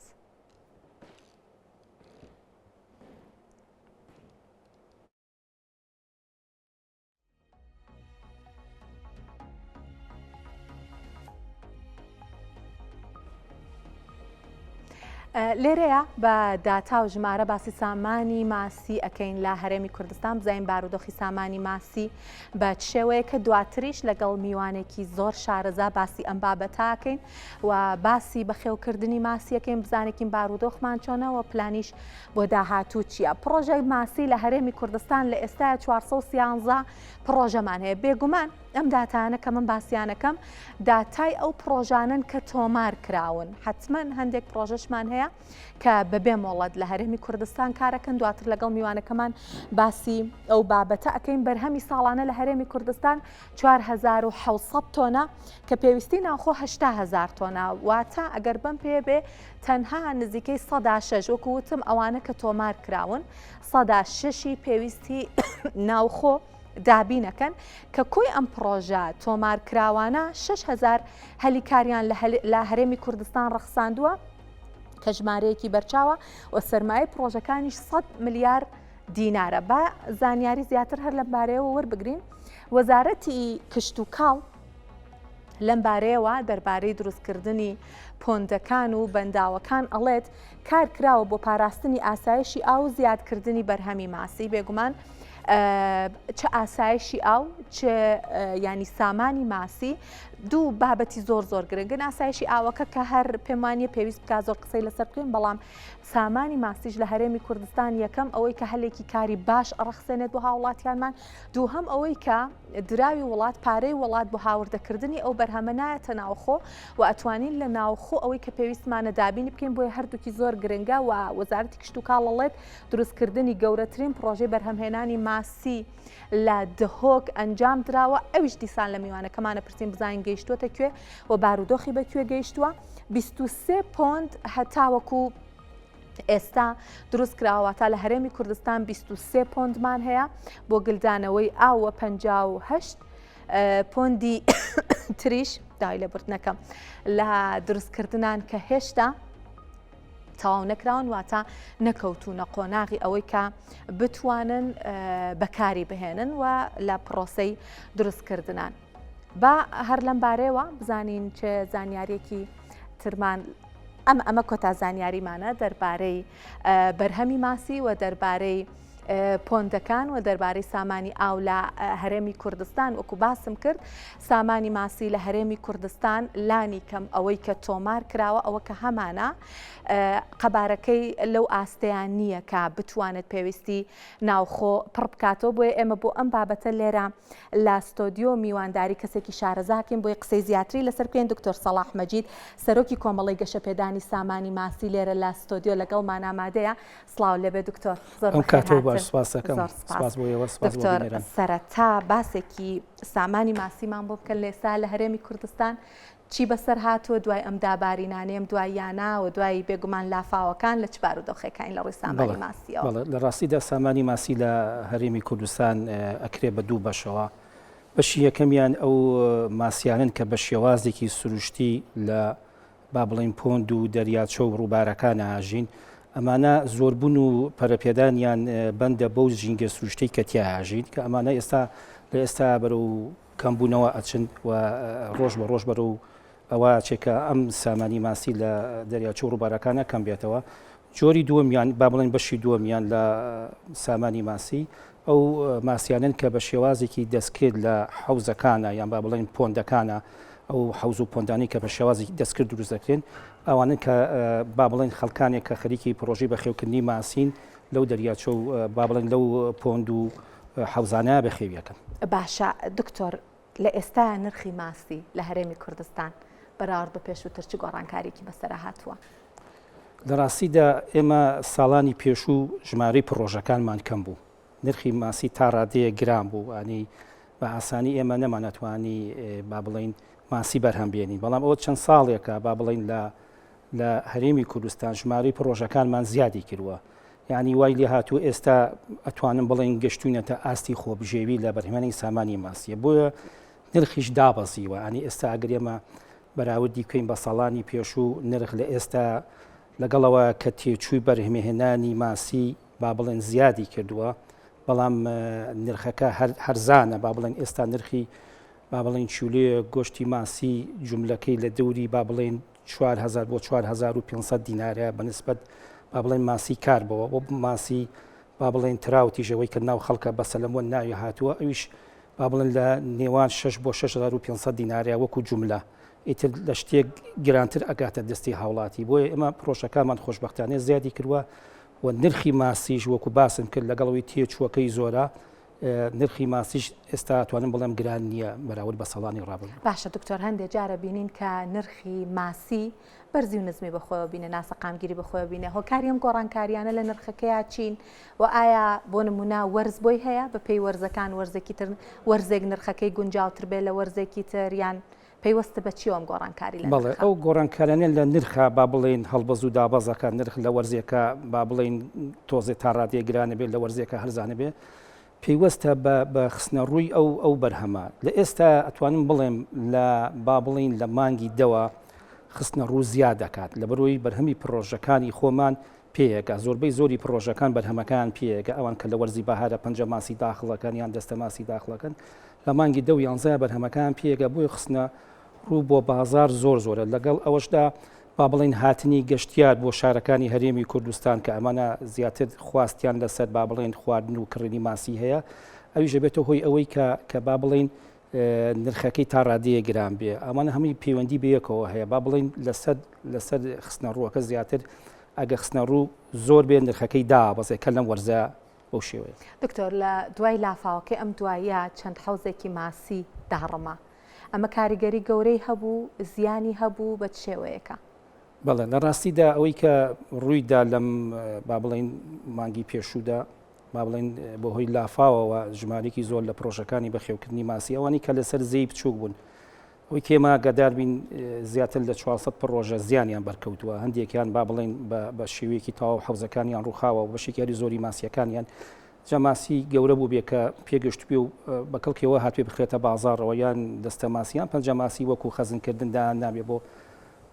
Speaker 1: لێرەیە بە داتا و ژمارە باسی سامانی ماسی ئەەکەین لە هەرێمی کوردستان بزانین بارودۆخی سامانی ماسی بە چ شێوەیەکە دواتریش لەگەڵ میوانێکی زۆر شارەزا باسی ئەم بابەتاکەین و باسی بەخێوکردنی ماسیەکەین بزانێکین بارودۆخمان چۆنەوە پلانیش بۆ داهاتوو چییە؟ پڕۆژەی ماسی لە هەرێمی کوردستان لە ئێستایا 413 پڕۆژەمان هەیە. بێگومان ئەم داتایانە کە من باسیانەکەم داتای ئەو پڕۆژانەن کە تۆمار کراون. حتمما هەندێک پڕۆژەشمان هەیە کە بەبێ مۆڵەت لە هەرێمی کوردستان کارەکەن دواتر لەگەڵ میوانەکەمان باسی ئەو بابەتە ئەکەین بەرهەمی ساڵانە لە هەرێمی کوردستان 4700 تۆنە کە پێویستی ناوخۆ 80هزار تۆنە واتە ئەگەر بەم پێ بێ تەنها نزیکەی 6 وەکو وتم ئەوانە کە تۆمار کراون سەدا شەشی پێویستی ناوخۆ دابینەکەن کە کۆی ئەم پڕۆژە تۆمارکراوانە 6هزار هەلی کاریان لە هەرێمی کوردستان ڕەخساندووە کە ژمارەیەکی بەرچاوە و سەرمایەی پڕۆژەکانیش 100 ملیار دینارە با زانیاری زیاتر هەر لەم بارەیەوە وەربگرین وەزارەتی کشتوکاڵ. لەم بارەیەوە دەربارەی دروستکردنی pond ەکان و بەنداوەکان ئەڵێت، کار کراوە بۆ پاراستنی ئاسایشی ئاو و زیادکردنی بەرهەمی ماسی، بێگومان چ ئاسایشی ئاو چ ینی سامانی ماسی دوو بابەتی زۆر زۆر گرنگن ئاسایشی ئاوەکە کە هەر پێمانە پێویست بکە زۆر قسەی لەسەر بکەین بەڵام سامانی ماسیش لە هەرێمی کوردستان یەکەم ئەوەی کە هەلێکی کاری باش ئەڕەخسێنێت بۆ هاوڵاتیانمان دووهەم ئەوەی کە دراوی وڵات، پارەی وڵات بۆ هاوردەکردنی ئەو بەرهەمە نایەتە ناوخۆ و ئەتوانین لە ناوخۆ ئەوەی کە پێویستمانە دابینی بکەین، بۆیە هەردووکی زۆر گرنگە و وەزارەتی کشتوکاڵ ئەڵێت دروستکردنی گەورەترین پڕۆژەی بەرهەمهێنانی ماسی لە دهۆک ئەنجام دراوە، ئەویش دیسان لە میوانەکەمان ئەپرسین بزانین گەیشتووەتە کوێ و بارودۆخی بە کوێ گەیشتووە. 23 pond هەتاوەکو ئێستا دروست کراوە واتا لە هەرێمی کوردستان 23 pond مان هەیە بۆ گلدانەوەی ئاو و 58 pond ی تریش داوای لێبوردنەکەم لە دروستکردنان کە هێشتا تەواو نەکراون واتە نەکەوتونە قۆناغی ئەوەی کە بتوانن بەکاری بهێنن و لە پرۆسەی دروستکردنان. با هەر لەم بارەیەوە بزانین چ زانیاریەکی ترمان ئەم ئەمە کۆتا زانیاریمانە دەربارەی بەرهەمی ماسی و دەربارەی pond ەکان و دەربارەی سامانی ئاو لە هەرێمی کوردستان وەکو باسم کرد سامانی ماسی لە هەرێمی کوردستان لانی کەم ئەوەی کە تۆمار کراوە ئەوە کە هەمانە قەبارەکەی لەو ئاستەیان نییە کە بتوانێت پێویستی ناوخۆ پڕ بکاتەوە بۆیە ئێمە بۆ ئەم بابەتە لێرە لە ستۆدیۆ میوانداری کەسێکی شارەزاکەین بۆیە قسەی زیاتری لەسەر بکەین دکتۆر سەڵاح مەجید سەرۆکی کۆمەڵەی گەشەپێدانی سامانی ماسی لێرە لە ستۆدیۆ لەگەڵمان ئامادەیە سڵاو لێبێ دکتۆر زۆر
Speaker 3: ئەم کاتەوە باش
Speaker 1: بەخێرهاتن
Speaker 3: سپاس دەکەم
Speaker 1: زۆر سپاس
Speaker 3: سپاس بۆ ئێوە سپاس بۆ
Speaker 1: دکتۆر
Speaker 3: بینەران
Speaker 1: سەرەتا باسێکی سامانی ماسیمان بۆ بکەن لە ئێستا لە هەرێمی کوردستان چی بەسەر هاتووە دوای ئەم دابارینانەی ئەم دواییانە و دوای بێگومان لافاوەکان لە چ بارودۆخێکاین لە ڕووی سامانی
Speaker 3: بەڵێ
Speaker 1: ماسییەوە؟
Speaker 3: بەڵێ لە ڕاستیدا سامانی ماسی لە هەرێمی کوردستان ئەکرێ بە دوو بەشەوە بەشی یەکەمیان ئەو ماسیانەن کە بە شێوازێکی سروشتی لە با بڵێین pond و دەریاچە و ڕووبارەکانە ئاژین ئەمانە زۆربوون و پەرەپێدانیان بەندە بەو ژینگە سروشتەی کە تیا ئاژین کە ئەمانە ئێستا لە ئێستا بەرەو کەمبوونەوە ئەچن و ڕۆژ بە ڕۆژ بەرەو ئەوە ئەچێت کە ئەم سامانی ماسی لە دەریاچە و ڕووبارەکانە کەم بێتەوە. جۆری دووەمیان با بڵێن بەشی دووەمیان لە سامانی ماسی ئەو ماسیانەن کە بە شێوازێکی دەستکرد لە حەوزەکانە یان با بڵێن pond ەکانە ئەو حەوز و pond انی کە بە شێوازێکی دەستکرد دروست دەکرێن ئەوانن کە با بڵێن خەڵکانێک کە خەریکی پرۆژەی بەخێوکردنی ماسین لەو دەریاچە و با بڵێن لەو pond و حەوزانە بەخێویەکەن.
Speaker 1: باشە دکتۆر لە ئێستایا نرخی ماسی لە هەرێمی کوردستان بەراورد بە پێشووتر چ گۆڕانکاریکی بەسەرا هاتووە؟
Speaker 3: لە ڕاستیدا ئێمە ساڵانی پێشوو ژمارەی پڕۆژەکانمان کەم بوو، نرخی ماسی تا ڕادەیەک گران بوو، یانی بە ئاسانی ئێمە نەمانەتوانی با بڵێین ماسی بەرهەم بێنین، بەڵام ئەوە چەند ساڵێکە با بڵێین لە لە هەرێمی کوردستان ژمارەی پڕۆژەکانمان زیادی کردووە، یانی وای لێ هاتووە ئێستا ئەتوانم بڵێن گەشتوینەتە ئاستی خۆبژێوی لە بەرهەمێنی سامانی ماسیە بۆیە نرخیش دابەزیوە ئەنی ئێستا ئەگەر ئێمە بەراوردی بکەین بە ساڵانی پێشوو نرخ لە ئێستا لەگەڵەوە کە تێچووی بەرهمێهێنانی ماسی با بڵێن زیادی کردووە بەڵام نرخەکە هەرزانە با بڵێن ئێستا نرخی با بڵێن چولێ گۆشتی ماسی جملەکەی لە دەوری با بڵێن 4000 بۆ 4500 دینارە بە نسبەت با بڵێن ماسی کاربەوە بۆ ماسی با بڵێن تراوتیش ئەوەی کە ناو خەڵکە بە سەلەمۆن ناوی هاتووە ئەویش با بڵێن لە نێوان 6 بۆ 6500 دینارە وەکو جوملە ئیتر لە شتێک گرانتر ئەگاتە دەستی هاوڵاتی بۆیە ئێمە پرۆژەکانمان خۆشبەختانە زیادی کردووە و نرخی ماسیش وەکو باسم کرد لەگەڵەوەی تێچووەکەی زۆرە نرخی ماسیش ئێستا توانم بڵێم گران نییە بەراورد بە ساڵانی ڕابردوو.
Speaker 1: باشە دکتۆر هەندێ جارە بینین کە نرخی ماسی بەرزی و نزمی بەخۆیەوە بینێ ناسەقامگیری بەخۆیەوە بینێ هۆکاری ئەم گۆڕانکاریانە لە نرخەکەیا چین و ئایا بۆ نمونە وەرز بۆی هەیە بە پێی وەرزەکان وەرزێکی تر وەرزێک نرخەکەی گونجاوتر بێ لە وەرزێکی تر یان پەیوەستە بە چیەوە ئەم گۆڕانکاری لە
Speaker 3: بەڵێ
Speaker 1: نرخە؟
Speaker 3: ئەو گۆڕانکاریانە لە نرخا با بڵێین هەڵبەز و دابەزەکە نرخ لە وەرزێکا با بڵێین تۆزێ تا ڕادەیەک گرانە بێت لە وەرزێکا هەرزانە بێ پەیوەستە بە بە خستنەڕووی ئەو ئەو بەرهەمە لە ئێستا ئەتوانم بڵێم لە با بڵێین لە مانگی دەوە خستنەڕوو زیاد دەکات لەبەرئەوەی بەرهەمی پڕۆژەکانی خۆمان پێیەکە زۆربەی زۆری پڕۆژەکان بەرهەمەکان پێیەکە ئەوان کە لە وەرزی بەهارە پەنجە ماسی داخڵەکەن یان دەستە ماسی داخڵەکەن لە مانگی دە و یانزە بەرهەمەکان پێیەکە بۆیە خستنە. ڕوو بۆ بازار زۆر زۆرە لەگەڵ ئەوەشدا با بڵێین هاتنی گەشتیار بۆ شارەکانی هەرێمی کوردستان کە ئەمانە زیاتر خواستیان لەسەر با بڵێین خواردن و کڕینی ماسی هەیە ئەویش ئەبێتە هۆی ئەوەی کە کە با بڵێین نرخەکەی تا ڕادەیە گران بێ ئەمانە هەمووی پەیوەندی بەیەکەوە هەیە با بڵێین لەسەر لەسەر خستنە ڕووەکە زیاتر ئەگە خستنە ڕوو زۆر بێ نرخەکەی دابەزێ کە لەم وەرزە بەو شێوەیە.
Speaker 1: دکتۆر لە دوای لافاوەکەی ئەم دواییە چەند حەوزێکی ماسی داڕما ئەمە کاریگەری گەورەی هەبوو زیانی هەبوو بە چ شێوەیەکە؟
Speaker 3: بەڵێ لە ڕاستیدا ئەوەی کە ڕووی دا لەم با بڵێین مانگی پێشوودا با بڵێین بۆ هۆی لافاوەوە ژمارێکی زۆر لە پرۆژەکانی بەخێوکردنی ماسی ئەوانی کە لەسەر زێی بچووک بوون ئەوەی کە ئێمە ئاگادار بین زیاتر لە 400 پڕۆژە زیانیان بەرکەوتووە هەندێکیان با بڵێن بە شێوەیەکی تەواو حەوزەکانیان ڕووخاوە و بەشێکی هەری زۆری ماسیەکانیان جا ماسی گەورە بوو بێ کە پێگەشتبێ و بە کەڵکیەوە هاتوێ بخرێتە بازاڕەوە یان دەستە ماسی یان پەنجە ماسی وەکو خەزنکردن دایان نابێ بۆ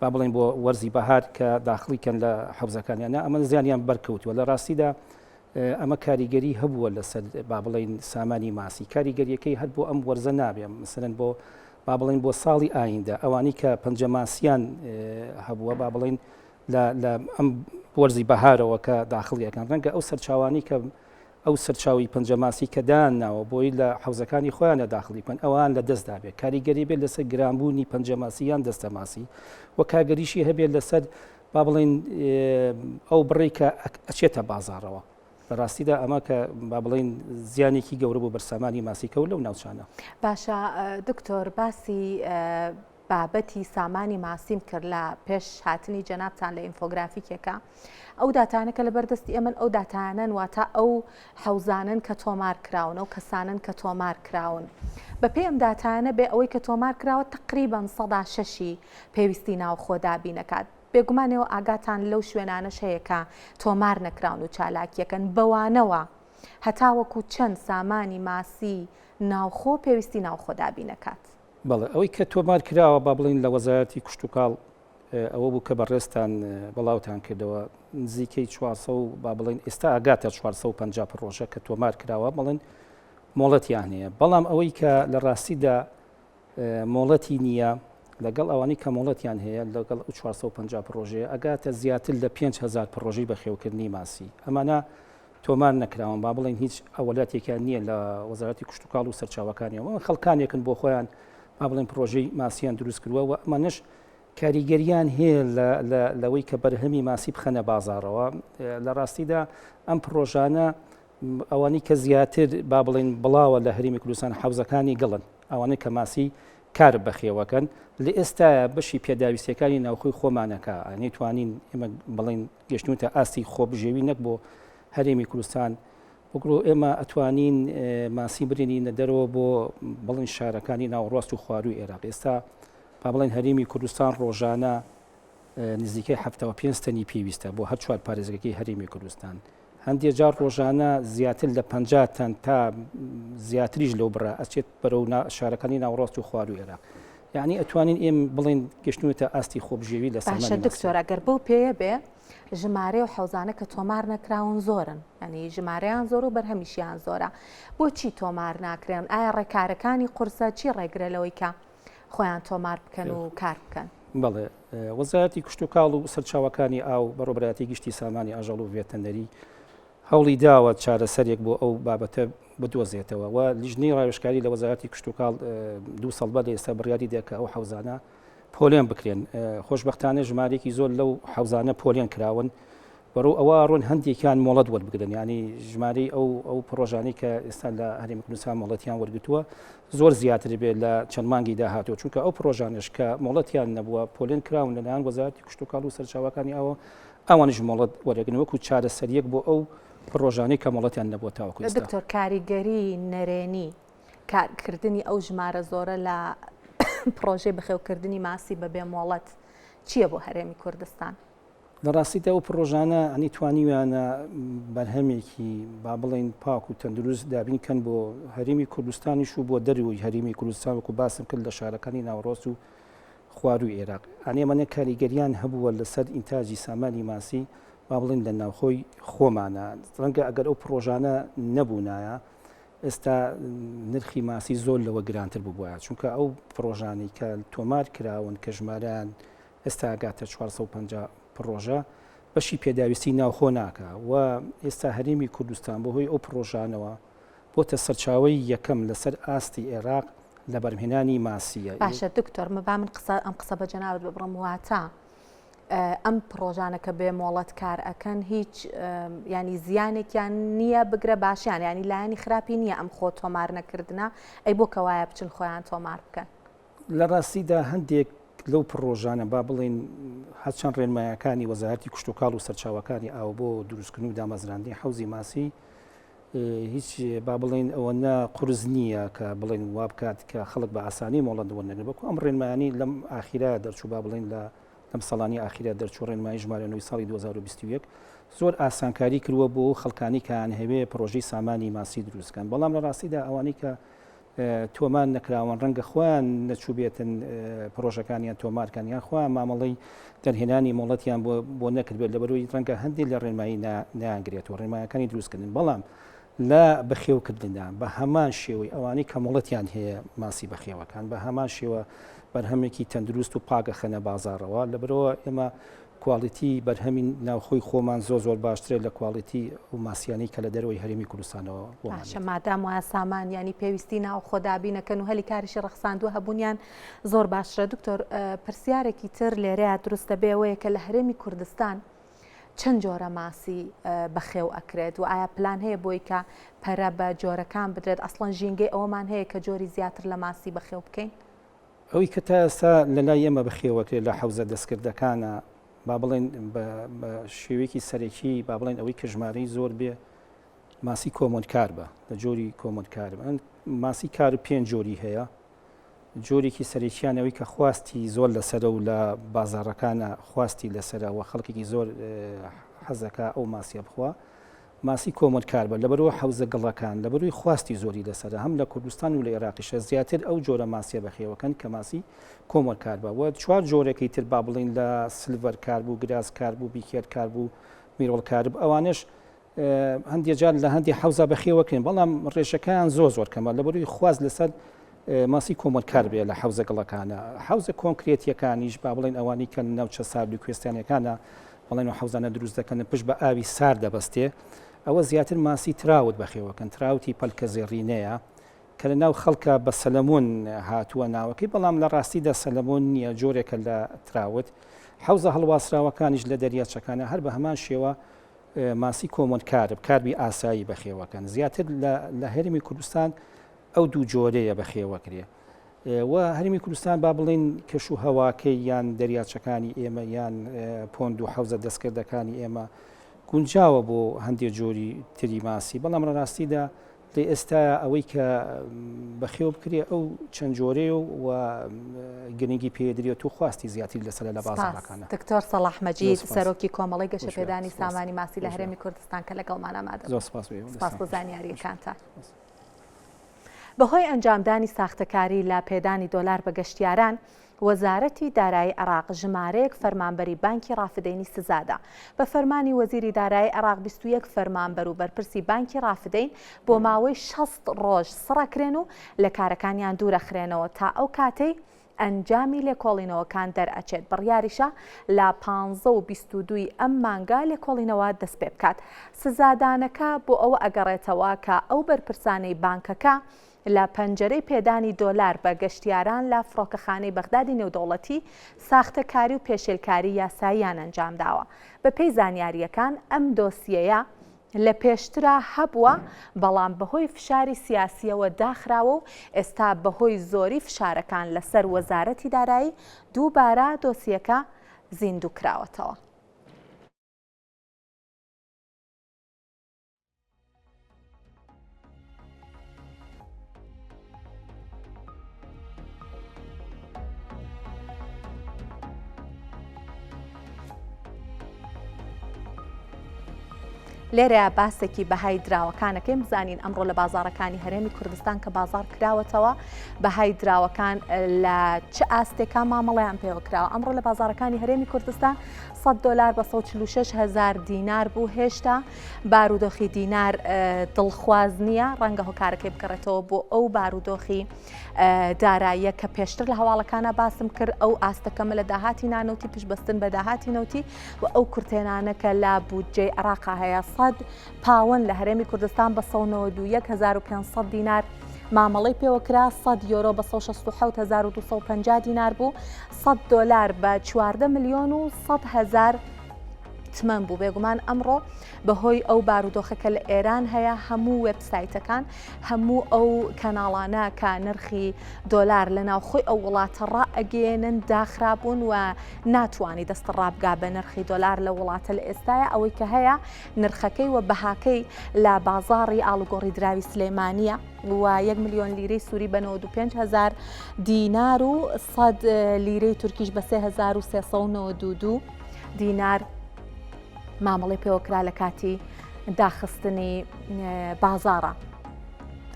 Speaker 3: با بڵێن بۆ وەرزی بەهار کە داخڵی کەن لە حەوزەکانیان ئەمە زیانیان بەرکەوتووە لە ڕاستیدا ئەمە کاریگەری هەبووە لەسەر با بڵێین سامانی ماسی کاریگەریەکەی هەر بۆ ئەم وەرزە نابێ مثلەن بۆ با بڵێین بۆ ساڵی ئایندە ئەوانی کە پەنجە ماسیان هەبووە با بڵێین لە ئەم وەرزی بەهارەوە کە داخڵیەکان ڕەنگە ئەو سەرچاوانی کە ئەو سەرچاوی پەنجەماسی کە دان ناوە بۆی لە حەوزەکانی خۆیانە داخلی بکەن ئەوان لە دەستدا بێت کاریگەری بێت لەسەر گرانبوونی پەنجەماسی یان دەستەماسی و کاگەریشی هەبێت لەسەر با بڵێین ئەو بڕێک کە ئەچێتە بازاڕەوە لە ڕاستیدا ئەمە کە با بڵێین زیانێکی گەورە بوو بەرسامانی ماسیکە و لەو ناوچانە.
Speaker 1: باشە دکتۆر باسی بابەتی سامانی ماسیم کرد لە پێش هاتنی جەنابتان لە ئینفۆگرافیکێکە ئەو داتانە کە لە بەردەستی ئێمن ئەو داتانەن واتە ئەو حەوزانن کە تۆمار کراون ئەو کەسانن کە تۆمار کراون بە پێی ئەم داتانە بێ ئەوەی کە تۆمار کراوە تقریبان سەدا شەشی پێویستی ناوخۆ دابینەکات. بێگومان ئێوە ئاگاتان لەو شوێنانەش هەیە کە تۆمار نەکراون و چالاکییەکەن، بەوانەوە هەتاوەکو چەند سامانی ماسی ناوخۆ پێویستی ناوخۆ دابینەکات؟
Speaker 3: بەڵێ ئەوەی کە تۆمار کراوە با بڵێین لە وەزارەتی کشتوکاڵ ئەوە بوو کە بەڕێزتان بڵاوتان کردەوە نزیکەی 400 با بڵێین ئێستا ئاگاتە 450 پڕۆژە کە تۆمار کراوە بڵێن مۆڵەتیان هەیە بەڵام ئەوەی کە لە ڕاستیدا مۆڵەتی نییە، لەگەڵ ئەوانەی کە مۆڵەتیان هەیە لەگەڵ ئەو 450 پڕۆژەیە ئەگاتە زیاتر لە 5000 پڕۆژەی بەخێوکردنی ماسی. ئەمانە تۆمار نەکراون، با بڵێین هیچ ئەوەلاتێکیان نییە لە وەزارەتی کشتوکاڵ و سەرچاوەکانیەوە. خەڵکانێکن بۆ خۆیان با بڵێن پڕۆژەی ماسییان دروست کردووە و ئەمانەش کاریگەریان هەیە لەوەی کە بەرهەمی ماسی بخەنە بازاڕەوە. لە ڕاستیدا ئەم پڕۆژانە ئەوانەی کە زیاتر با بڵێین بڵاوە لە هەرێمی کوردستان حەوزەکانی گڵن، ئەوانەی کە ماسی کارب بەخێوەکەن، لە ئێستایا بەشی پێداویستیەکانی ناوخۆی خۆمانەکە نەیتوانین ئێمە بڵێین گەشتوونتە ئاستی خۆبژێوی نەک بۆ هەرێمی کوردستان بگرۆ ئێمە ئەتوانین ماسی برێنینە دەرەوە بۆ بڵێن شارەکانی ناوەڕاست و خوارووی عێراق ئێستا با بڵێن هەرێمی کوردستان ڕۆژانە نزیکەی 75 تەنی پێویستە بۆ هەر چوار پارێزگەکەی هەرێمی کوردستان هەندێ جار ڕۆژانە زیاتر لە 50 تەن تا زیاتریش لەو بڕە ئەچێت بەرەو شارەکانی ناوەڕاست و خوارووی عێراق. یعنی ئەتوانین ئێم بڵێن گەشتوونەتە ئاستی خۆبژێوی لە
Speaker 1: باشە دکتۆر ئەگەر بەو پێیە بێ ژمارەی و حەوزانە کە تۆمار نەکراون زۆرن ینی ژمارەیان زۆر و بەرهەمیشیان زۆرە بۆچی تۆمار ناکرێن ئایا ڕێکارەکانی قورسە چی ڕێگرە لەوەی کە خۆیان تۆمار بکەن و کار بکەن؟
Speaker 3: بەڵێ وەزارەتی کشتوکاڵ و سەرچاوەکانی ئاو بەڕێوەبەرایەتی گشتی سامانی ئاژەڵ و ڤێتەنەری هەوڵی داوە چارەسەرێک بۆ ئەو بابەتە بدۆزێتەوە و لیژنەی ڕاوێژکاری لە وەزارەتی کشتوکاڵ دوو ساڵ بەر لە ئێستا بڕیاری دا کە ئەو حەوزانە پۆلێن بکرێن خۆشبەختانە ژمارەیەکی زۆر لەو حەوزانە پۆلێن کراون بەڕوو ئەوە ڕۆن هەندێکیان مۆڵەت وەربگرن یانی ژمارەی ئەو ئەو پڕۆژانەی کە ئێستا لە هەرێمی کوردستان مۆڵەتیان وەرگتووە زۆر زیاتر بێت لە چەند مانگی داهاتوو چونکە ئەو پڕۆژانش کە مۆڵەتیان نەبووە پۆلێن کراون لەلایەن وەزارەتی کشتوکاڵ و سەرچاوەکانی ئاوە ئەوانیش مۆڵەت وەرەگرن وەکو چارەسەریەک بۆ ئەو پڕۆژانەی کە مۆڵەتیان نەبووە تاوەکو ئێستا.
Speaker 1: دکتۆر کاریگەری نەرێنی کارکردنی ئەو ژمارە زۆرە لە پڕۆژەی بەخێوکردنی ماسی بەبێ مۆڵەت چییە بۆ هەرێمی کوردستان؟
Speaker 3: لە ڕاستیدا ئەو پڕۆژانە ئەنی توانیویانە بەرهەمێکی با بڵێین پاک و تەندروست دابین کەن بۆ هەرێمی کوردستانیش و بۆ دەروی هەرێمی کوردستان وەکو باسم کرد لە شارەکانی ناوەڕاست و خواروی عێراق ئەنی ئەمانە کاریگەریان هەبووە لەسەر ئینتاجی سامانی ماسی با بڵێن لە ناوخۆی خۆمانە ڕەنگە ئەگەر ئەو پڕۆژانە نەبوونایە. ئێستا نرخی ماسی زۆر لەوە گرانتر ببوایە، چونکە ئەو پڕۆژانەی کە تۆمار کراون کە ژمارەیان ئێستا ئەگاتە 450 پڕۆژە بەشی پێداویستی ناوخۆ ناکا و ئێستا هەرێمی کوردستان بەهۆی ئەو پڕۆژانەوە بۆتە سەرچاوەی یەکەم لەسەر ئاستی عێراق لە بەرهەمهێنانی ماسییە.
Speaker 1: باشە دکتۆر با من قسە ئەم قسە بە جەنابت ببڕم واتە ئەم پڕۆژانە کە بێ مۆڵەت کار ئەکەن هیچ ینی زیانێکیان نییە بگرە باشیان ینی لایەنی خراپی نییە ئەم خۆ تۆمار نەکردە ئەی بۆ کەوایە بچن خۆیان تۆمار بکەن.
Speaker 3: لە ڕاستیدا هەندێک لەو پڕۆژانە با بڵێین هەرچەند ڕێنمایەکانی وەزارەتی کشتوکاڵ و سەرچاوەکانی ئاو بۆ دروستکردن و دامەزراندنی حەوزی ماسی هیچ با بڵێین ئەوەنە قورس نییە کە بڵێن وا بکات کە خەڵک بە ئاسانی مۆڵەت وەرنەگرن بەڵکو ئەم ڕێنمایانی لەم ئاخیرە دەرچوو با بڵێین لە لەم ساڵانی ئاخیرە دەرچوو ڕێنمایی ژمارە نۆی ساڵی 2021 زۆر ئاسانکاری کردووە بۆ خەڵکانی کە ئەیانهەوێ پڕۆژەی سامانی ماسی دروست کەن بەڵام لە ڕاستیدا ئەوانەی کە تۆمار نەکراون، ڕەنگە خۆیان نەچووبێتن پڕۆژەکانیان تۆمار کەن یان خۆیان مامەڵەی دەرهێنانی مۆڵەتیان بۆ بۆ نەکردبێت لەبەرەوەی ڕەنگە هەندێک لە ڕێنمایی نایانگرێتەوە ڕێنمایەکانی دروستکردن بەڵام لە بەخێوکردندا بە هەمان شێوەی ئەوانەی کە مۆڵەتیان هەیە ماسی بەخێوەکان بە هەمان شێوە بەرهەمێکی تەندروست و پاگەخەنە بازاڕەوە لەبەرەوە ئێمە کواڵیتی بەرهەمی ناوخۆی خۆمان زۆر زۆر باشترە لە کواڵیتی ئەو ماسیانەی کە لە دەرەوەی هەرێمی کوردستانەوە بۆمان
Speaker 1: باشە مادام وایە سامان یانی پێویستی ناوخۆ دابینەکەن و هەلی کاریشی ڕەخساندووە هەبوونیان زۆر باشترە دکتۆر پرسیارێکی تر لێرەیە دروست دەبێ ئەوەیە کە لە هەرێمی کوردستان چەند جۆرە ماسی بەخێو ئەکرێت و ئایا پلان هەیە بۆی کە پەرە بە جۆرەکان بدرێت ئەسڵەن ژینگەی ئەوەمان هەیە کە جۆری زیاتر لە ماسی بەخێو بکەین؟
Speaker 3: ئەوەی کە تا ئێستا لە لای ئێمە بەخێوەکرێت لە حەوزە دەستکردەکانە با بڵێن بە شێوەیەکی سەرەکی با بڵێن ئەوەی کە ژمارەی زۆر بێ ماسی common carp ە لە جۆری common carp ماسی کار پێنج جۆری هەیە جۆرێکی سەرەکییان ئەوەی کە خواستی زۆر لەسەرە و لە بازاڕەکانە خواستی لەسەرە و خەڵکێکی زۆر حەزەکە ئەو ماسیە بخوا ماسی common carp ە لەبەرئەوە حەوزە گڵەکان لەبەروی خواستی زۆری لەسەرە هەم لە کوردستان و لە ئێراقیشە زیاتر ئەو جۆرە ماسیە بەخێوەکەن کە ماسی common carp ە و چوار جۆرەکەی تر با بڵین لە silver carp و grass carp و bichir carp و mrill carp ئەوانش هەندێک جار لە هەندی حەوزا بەخێوەکەن بەڵام ڕێژەکەیان زۆر زۆر کەمە لەبەروی خواست لەسەر ماسی common carp ێ لە حەوزە گڵەکانە حەوزە کۆنکرێتیەکانیش با بڵێن ئەوانی کە ناوچە سارد و کوێستانەکانە بەڵێن و حەوزانە دروست دەکەن پشت بە ئاوی سارد دەبەستێ ئەوە زیاتر ماسی trout بەخێوەکەن trout ی پەلکە زێڕینەیە کە لە ناو خەڵکە بە salmon هاتووە ناوەکەی بەڵام لە ڕاستیدا salmon نییە جۆرێکە لە trout حەوزە هەڵواسراوەکانیش لە دەریاچەکانە هەر بە هەمان شێوە ماسی common carp carp ی ئاسایی بەخێوەکەن زیاتر لە هەرێمی کوردستان ئەو دوو جۆرەیە بەخێوەکرێ و هەرێمی کوردستان با بڵێین کەش و هەواکەی یان دەریاچەکانی ئێمە یان pond و حەوزە دەستکردەکانی ئێمە گونجاوە بۆ هەندێک جۆری تری ماسی بەڵام لە ڕاستیدا لە ئێستا ئەوەی کە بەخێو بکرێ ئەو چەند جۆرەیە و گرنگی پێدرێت و خواستی زیاتری لەسەر لە بازاڕەکانە.
Speaker 1: دکتۆر سەڵاح مەجید سەرۆکی کۆمەڵەی گەشەپێدانی سامانی ماسی لە هەرێمی کوردستان کە لەگەڵمان ئامادە
Speaker 3: زۆر سپاس
Speaker 1: سپاس بۆ زانیارییەکانتان. بەهۆی ئەنجامدانی ساختەکاری لە پێدانی دۆلار بە گەشتیاران، وەزارەتی دارایی عێراق ژمارەیەک فەرمانبەری بانکی ڕافدەینی سزادا. بە فەرمانی وەزیری دارایی عێراق 21 فەرمانبەر و بەرپرسی بانکی ڕافدەین بۆ ماوەی 60 ڕۆژ سڕەکرێن و لە کارەکانیان دوورەخرێنەوە تا ئەو کاتەی ئەنجامی لێکۆڵینەوەکان دەرئەچێت، بڕیاریشە لە پانزە و 22 ی ئەم مانگە لێکۆڵینەوە دەستپێبکات. سزادانەکە بۆ ئەوە ئەگەڕێتەوە کە ئەو بەرپرسانەی بانکەکە لە پەنجەرەی پێدانی دۆلار بە گەشتیاران لە فڕۆکەخانەی بەغدادی نێودەوڵەتی ساختەکاری و پێشێلکاری یاساییان ئەنجامداوە. بەپێی زانیارییەکان ئەم دۆسیەیە لە پێشترا هەبووە، بەڵام بەهۆی فشاری سیاسییەوە داخراوە و ئێستا بەهۆی زۆری فشارەکان لەسەر وەزارەتی دارایی دووبارە دۆسیەکە زیندوو کراوەتەوە. لێرەیا باسێکی بەهای دراوەکان ئەکەین بزانین ئەمڕۆ لە بازاڕەکانی هەرێمی کوردستان کە بازاڕ کراوەتەوە بەهای دراوەکان لە چ ئاستێکا مامەڵەیان پێوە کراوە ئەمڕۆ لە بازاڕەکانی هەرێمی کوردستان 100 دلار بە 146 هزار دینار بوو هێشتا بارودۆخی دینار دڵخواز نییە ڕەنگە هۆکارەکەی بگەڕێتەوە بۆ ئەو بارودۆخی داراییە کە پێشتر لە هەواڵەکانە باسم کرد ئەو ئاستە کەمە لە داهاتی نانەوتی پشتبەستن بە داهاتی نەوتی و ئەو کورتێنانە کە لە بودجەی عێراقا هەیە 100 پاوەن لە هەرێمی کوردستان بە 191500 دینار مامەڵەی پێوەکرا 100 یۆرۆ بە 167250 دینار بوو 100 دۆلار بە 14 ملیۆن و 100 هزار تمەن بوو بێگومان ئەمڕۆ بەهۆی ئەو بارودۆخە کە لە ئێران هەیە هەموو وێبسایتەکان هەموو ئەو کەناڵانە کە نرخی دۆلار لە ناوخۆی ئەو وڵاتە ڕائەگەیەنن داخرابوون و ناتوانانی دەست ڕابگا بە نرخی دۆلار لە وڵاتە لە ئێستاە ئەوەی کە هەیە نرخەکەی و بەهاکەی لە بازاڕی ئاڵوگۆڕی دراوی سلێمانیە و 1 ملیۆن لیرەی سووری بە 95 هزار دینار و 100 لیرەی تورکیش بە 3392 دینار مامەڵەی پێوەکرا لە کاتی داخستنی بازاڕە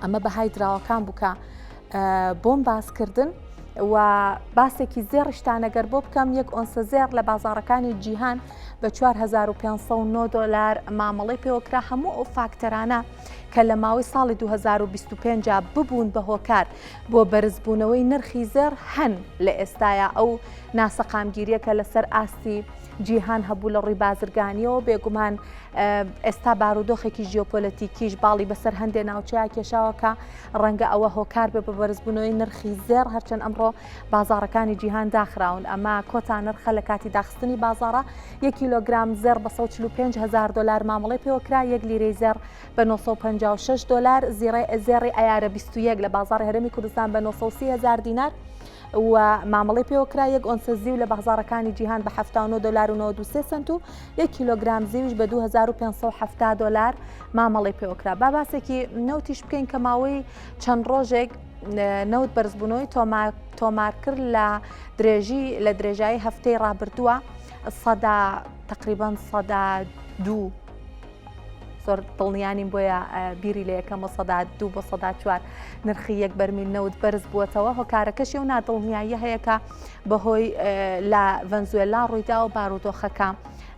Speaker 1: ئەمە بەهای دراوەکان بوو کە بۆم باسکردن و باسێکی زێڕیشتانەگەر بۆ بکەم یەک ئۆنسە زێڕ لە بازاڕەکانی جیهان بە 4509 دلار مامەڵەی پێوەکرا هەموو ئەو فاکتەرانە کە لە ماوەی ساڵی 2025 ببوون بە هۆکار بۆ بەرزبوونەوەی نرخی زێڕ هەن لە ئێستایا ئەو ناسەقامگیریە کە لەسەر ئاستی جیهان هەبوو لە ڕووی بازرگانیەوە بێگومان ئێستا بارودۆخێکی ژیۆپۆلەتیکیش باڵی بەسەر هەندێ ناوچەیە کێشاوە کە ڕەنگە ئەوە هۆکار بێ بە بەرزبوونەوەی نرخی زێڕ هەرچەند ئەمڕۆ بازاڕەکانی جیهان داخراون ئەمە کۆتا نرخە لە کاتی داخستنی بازاڕە یەک کیلۆگرام زێڕ بە 145 هزار دلار مامەڵەی پێوەکرا یەک لیرەی زێڕ بە 956 دلار زێڕی ئەیارە 21 لە بازاڕی هەرێمی کوردستان بە 930 هزار دینار و مامەڵەی پێوەکرا، یەک ئۆنسە زیو لە بازاڕەکانی جیهان بە 79 دۆلار و 93 سەنت و یەک کیلۆگرام زیویش بە 2570 دۆلار مامەڵەی پێوەکرا. با باسێکی نەوتیش بکەین کە ماوەی چەند ڕۆژێک نەوت بەرزبوونەوەی تۆمار کرد لە درێژی لە درێژایی هەفتەی ڕابردووە سەدا تقریبان سەدا دوو زۆر دڵنیا نیم بۆیە بیری لە یەکەم و سەدا دوو بۆ سەدا چوار نرخی یەک بەرمیل نەوت بەرز بووەتەوە هۆکارەکەشی و نادڵنیاییە هەیە کە بەهۆی لە ڤەنزوێلا ڕوویدا و بارودۆخەکە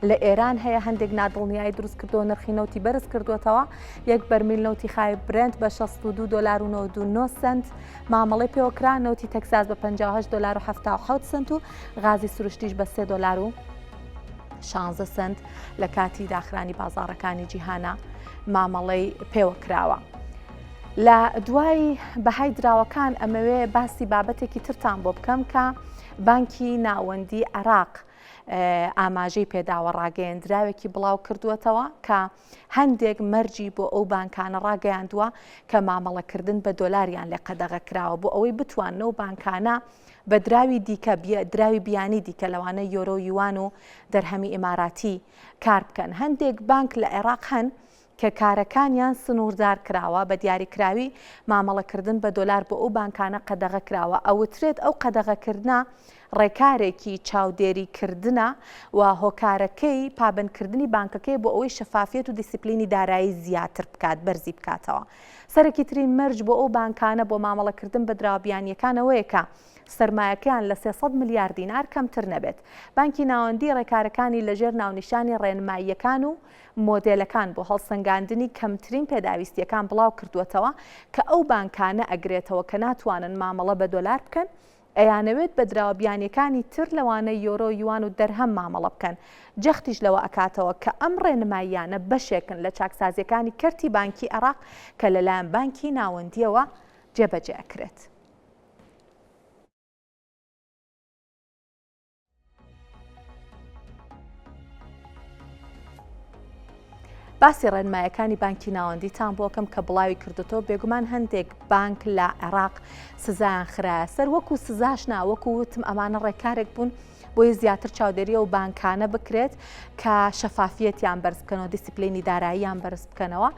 Speaker 1: لە ئێران هەیە هەندێک نادڵنیایی دروست کردو نرخی نەوتی بەرز کردوێتەوە یەک بەرمیل نەوتی خاوی برێنت بە 62 دلار و 99 سنت مامەڵەی پێوەکرا نەوتی تەکساس بە 58 دلار و 77 سنت و غازی سروشتیش بە 3 دلار و شانزە سەنت لە کاتی داخرانی بازاڕەکانی جیهانە مامەڵەی پێوە کراوە. لە دوای بەهای دراوەکان ئەمەوێ باسی بابەتێکی ترتان بۆ بکەم کە بانکی ناوەندی عێراق ئاماژەی پێداوە ڕاگەیەندراوێکی بڵاو کردووەتەوە کە هەندێک مەرجی بۆ ئەو بانکانە ڕاگەیاندووە کە مامەڵەکردن بە دۆلاریان لێ قەدەغە کراوە بۆ ئەوەی بتوانن ئەو بانکانە بە دراوی دیکە دراوی بیانی دیکە لەوانە یۆرۆ و یوان و دەرهەمی ئیماراتی کار بکەن. هەندێک بانک لە عێراق هەن کە کارەکانیان سنووردار کراوە، بە دیاریکراوی مامەڵەکردن بە دۆلار بۆ ئەو بانکانە قەدەغە کراوە، ئەوترێت ئەو قەدەغەکردنە ڕێکارێکی چاودێریکردنە و هۆکارەکەی پابەندکردنی بانکەکەیە بۆ ئەوەی شەفافیەت و دیسیپلینی دارایی زیاتر بکات، بەرزی بکاتەوە. سەرەکیترین مەرج بۆ ئەو بانکانە بۆ مامەڵەکردن بە دراوە بیانییەکان ئەوەیە کە سەرمایەکەیان لە 300 ملیار دینار کەمتر نەبێت. بانکی ناوەندی ڕێکارەکانی لەژێر ناونیشانی ڕێنماییەکان و مۆدێلەکان بۆ هەڵسەنگاندنی کەمترین پێداویستییەکان بڵاوکردووەتەوە کە ئەو بانکانە ئەگرێتەوە کە ناتوانن مامەڵە بە دۆلار بکەن ئەیانەوێت بە دراوە بیانیەکانی تر لەوانە یۆرۆ، یوان و دەرهەم مامەڵە بکەن. جەختیش لەوە ئەکاتەوە کە ئەم ڕێنماییانە بەشێکن لە چاکسازیەکانی کەرتی بانکی عێراق کە لەلایەن بانکی ناوەندیەوە جێبەجێ ئەکرێت. باسی ڕێنمایەکانی بانکی ناوەندیتان بۆکەم کە بڵاوی کردوتەوە بێگومان هەندێک بانک لە عێراق سزایان خرایە سەر وەکو سزاش نا وەکو وتم ئەمانە ڕێکارێک بوون بۆیە زیاتر چاودێری ئەو بانکانە بکرێت کە شەفافیەتیان بەرز بکەنەوە دیسیپلینی داراییان بەرز بکەنەوە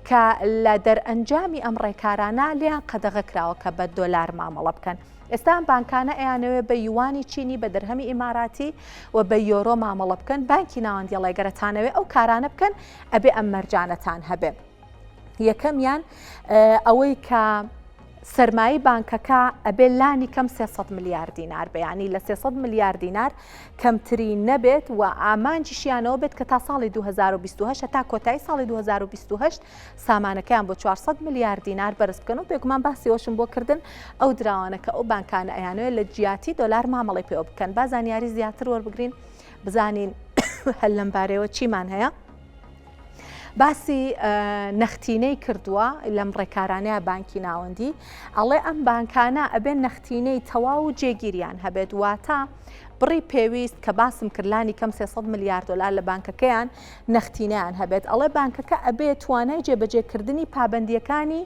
Speaker 1: کە لە دەرئەنجامی ئەم ڕێکارانە لێیان قەدەغە کراوە کە بە دۆلار مامەڵە بکەن. ئێستا ئەم بانکانە ئەیانەوێ بە یوانی چینی، بە دەرهەمی ئیماراتی و بە یۆرۆ مامەڵە بکەن، بانکی ناوەندی ئەڵێ گەر ئەتانەوێ ئەو کارانە بکەن ئەبێ. ئەم مەرجانەتان هەبێ. یەکەمیان ئەوەی کە سەرمایەی بانکەکە ئەبێ لانی کەم 300 ملیار دینار بێ یانی لە 300 ملیار دینار کەمتری نەبێت و ئامانجیشیانەوە بێت کە تا ساڵی 2028 تا کۆتایی ساڵی 2028 سامانەکەیان بۆ 400 ملیار دینار بەرز بکەن و بێگومان باسی ئەوەشم بۆ کردن ئەو دراوانە کە ئەو بانکانە ئەیانەوێت لە جیاتی دۆلار مامەڵەی پێوە بکەن با زانیاری زیاتر وەربگرین بزانین هەر لەم بارەیەوە چیمان هەیە. باسی نەختینەی کردووە لەم ڕێکارانەیە بانکی ناوەندی ئەڵێ ئەم بانکانە ئەبێ نەختینەی تەواو و جێگیریان هەبێت واتە بڕی پێویست کە باسم کرد لانی کەم 300 ملیار دلار لە بانکەکەیان نەختینەیان هەبێت ئەڵێ بانکەکە ئەبێ توانای جێبەجێکردنی پابندیەکانی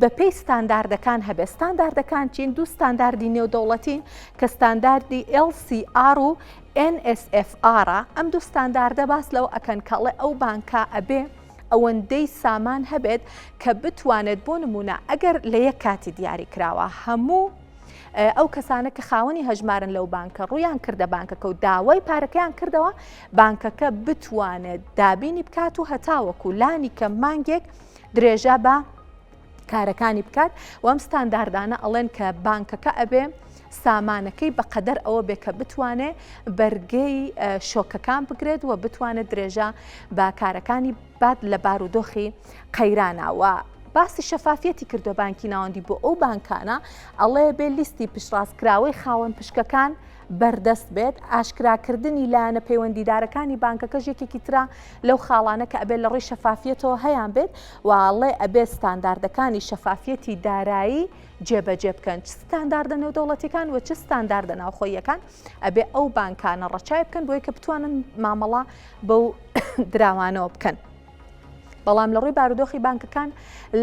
Speaker 1: بەپێی ستانداردەکان هەبێت ستانداردەکان چین دوو ستانداردی نێودەوڵەتین کە ستانداردی LCR و NSFR ە، ئەم دوو ستانداردە باس لەوە ئەکەن کە ئەڵێ ئەو بانکە ئەبێ ئەوەندەی سامان هەبێت کە بتوانێت بۆ نمونە ئەگەر لە یەک کاتی دیاری کراوە هەموو ئەو کەسانە کە خاوەنی هەژمارن لەو بانکە ڕویان کردە بانکەکە و داوای پارەکەیان کردەوە بانکەکە بتوانێت دابینی بکات و هەتاوەکو لانی کە مانگێک درێژە بە کارەکانی بکات و ئەم ستانداردانە ئەڵێن کە بانکەکە ئەبێ سامانەکەی بەقەدەر ئەوە بێ کە بتوانێ بەرگەی شۆکەکان بگرێت و بتوانێت درێژە بە کارەکانی بات لە بارودۆخی قەیرانەوە. باسی شەفافیەتی کردو بانکی ناوەندی بۆ ئەو بانکانە ئەڵێ بێ لیستی پشتڕاستکراوەی خاوەن پشکەکان بەردەست بێت، ئاشکراکردنی لایەنە پەیوەندیدارەکانی بانکەکەش یەکێکی ترە لەو خاڵانە کە ئەبێت لە ڕووی شەفافیەتەوە هەیان بێت و ئەڵێ ئەبێت ستانداردەکانی شەفافیەتی دارایی جێبەجێ بکەن چ ستانداردە نێودەوڵەتیەکان و چ ستانداردە ناوخۆییەکان ئەبێ ئەو بانکانە ڕەچای بکەن بۆی کە بتوانن مامەڵە بەو دراوانەوە بکەن. بەڵام لە ڕووی بارودۆخی بانکەکان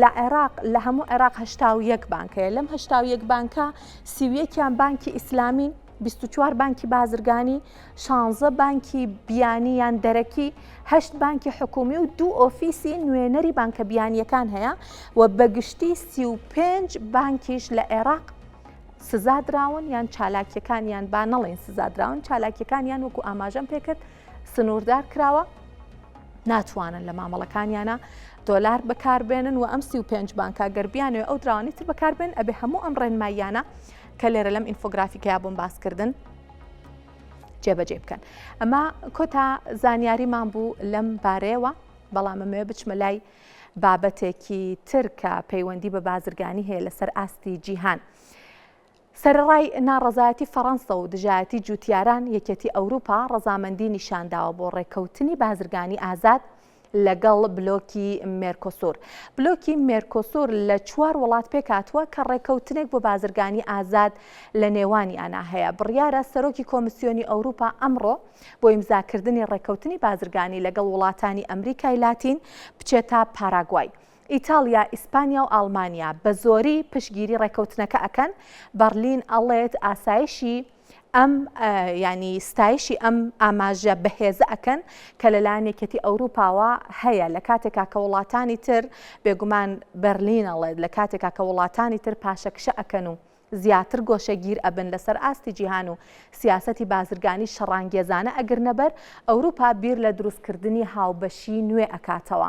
Speaker 1: لە عێراق لە هەموو عێراق 81 بانک هەیە لەم 81 بانکە 31یان بانکی ئیسلامین 24 بانکی بازرگانی 16 بانکی بیانی یان دەرەکی هەشت بانکی حکومی و دوو ئۆفیسی نوێنەری بانکە بیانیەکان هەیە و بەگشتی 35 بانکیش لە عێراق سزادراون یان چالاکیەکانیان با نەڵێن سزادراون چالاکیەکانیان وەکو ئاماژەم پێکرد سنووردار کراوە ناتوانن لە مامەڵەکانیانە دۆلار بەکاربێنن و ئەم 35 بانکە گەر بیانەوێ ئەو دراوانی تر بەکاربێن ئەبێ هەموو ئەم ڕێنماییانە کە لێرە لەم ئینفۆگرافیکەیا بۆم باسکردن جێبەجێ بکەن ئەمە کۆتا زانیاریمان بوو لەم بارەیەوە بەڵام ئەمەوێ بچمە لای بابەتێکی تر کە پەیوەندی بە بازرگانی هەیە لەسەر ئاستی جیهان. سەرەڕای ناڕەزایەتی فەڕەنسە و دژایەتی جوتیاران، یەکێتی ئەوروپا ڕەزامەندی نیشانداوە بۆ ڕێککەوتنی بازرگانی ئازاد لەگەڵ بلۆکی مێرکۆسور. بلۆکی مێرکۆسور لە چوار وڵات پێکهاتووە کە ڕێککەوتنێک بۆ بازرگانی ئازاد لە نێوانیانا هەیە. بڕیارە سەرۆکی کۆمیسیۆنی ئەوروپا ئەمڕۆ بۆ ئیمزاکردنی ڕێککەوتنی بازرگانی لەگەڵ وڵاتانی ئەمریکای لاتین بچێتە پاراگوای. ئیتاڵیا، ئیسپانیا و ئاڵمانیا بە زۆری پشتگیری ڕێکەوتنەکە ئەکەن، بەڕلین ئەڵێت ئاسایشی ئەم یانی ستایشی ئەم ئاماژە بەهێزە ئەکەن کە لەلایەن یەکێتی ئەوروپاوە هەیە لە کاتێکا کە وڵاتانی تر بێگومان بەرلین ئەڵێت لە کاتێکا کە وڵاتانی تر پاشەکشە ئەکەن و زیاتر گۆشەگیر ئەبن لەسەر ئاستی جیهان و سیاسەتی بازرگانی شەڕانگێزانە ئەگرنەبەر، ئەوروپا بیر لە دروستکردنی هاوبەشیی نوێ ئەکاتەوە.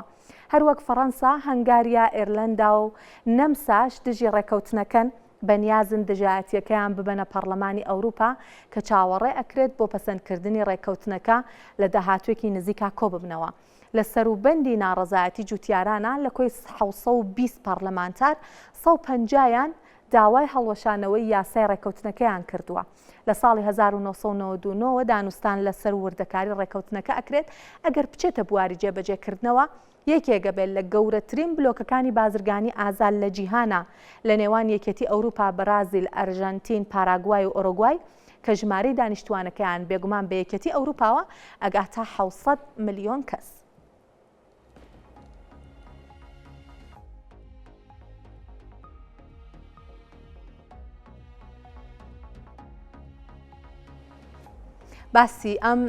Speaker 1: هەروەک فەڕەنسا، هەنگاریا، ئێرلەندا و نەمساش دژی ڕێکەوتنەکەن، بەنیازن دژایەتییەکەیان ببەنە پەڕلەمانی ئەوروپا کە چاوەڕێ ئەکرێت بۆ پەسەندکردنی ڕێککەوتنەکە لە داهاتووێکی نزیکا کۆببنەوە. لە سەروبەندی ناڕەزایەتی جوتیارانا لە کۆی 720 پەڕلەمانتار، 150 یان داوای هەڵوەشانەوەی یاسای ڕێکەوتنەکەیان کردووە. لە ساڵی 1999 وە دانوستان لەسەر وردەکاری ڕێکەوتنەکە ئەکرێت، ئەگەر بچێتە بواری جێبەجێکردنەوە، یەکێک ئەبێت لە گەورەترین بلۆکەکانی بازرگانی ئازاد لە جیهانا لە نێوان یەکێتی ئەوروپا، بەرازیل، ئەرژەنتین، پاراگوای و ئۆرۆگوای کە ژمارەی دانیشتووانەکەیان بێگومان بە یەکێتی ئەوروپاوە ئەگاتە 700 ملیۆن کەس. باسی ئەم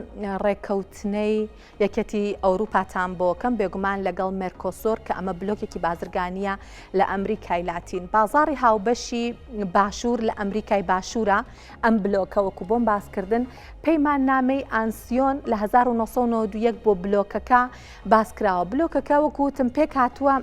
Speaker 1: ڕێککەوتنەی یەکێتی ئەوروپاتان بۆ کەم بێگومان لەگەڵ مێرکۆسۆر کە ئەمە بلۆکێکی بازرگانیە لە ئەمریکای لاتین بازاری هاوبەشی باشوور لە ئەمریکای باشوورە ئەم بلۆکە وەکو بۆم باسکردن پەیماننامەی ئانسیۆن لە 1991 بۆ بلۆکەکە باس کراوە بلۆکەکە وەکو وتم پێک هاتووە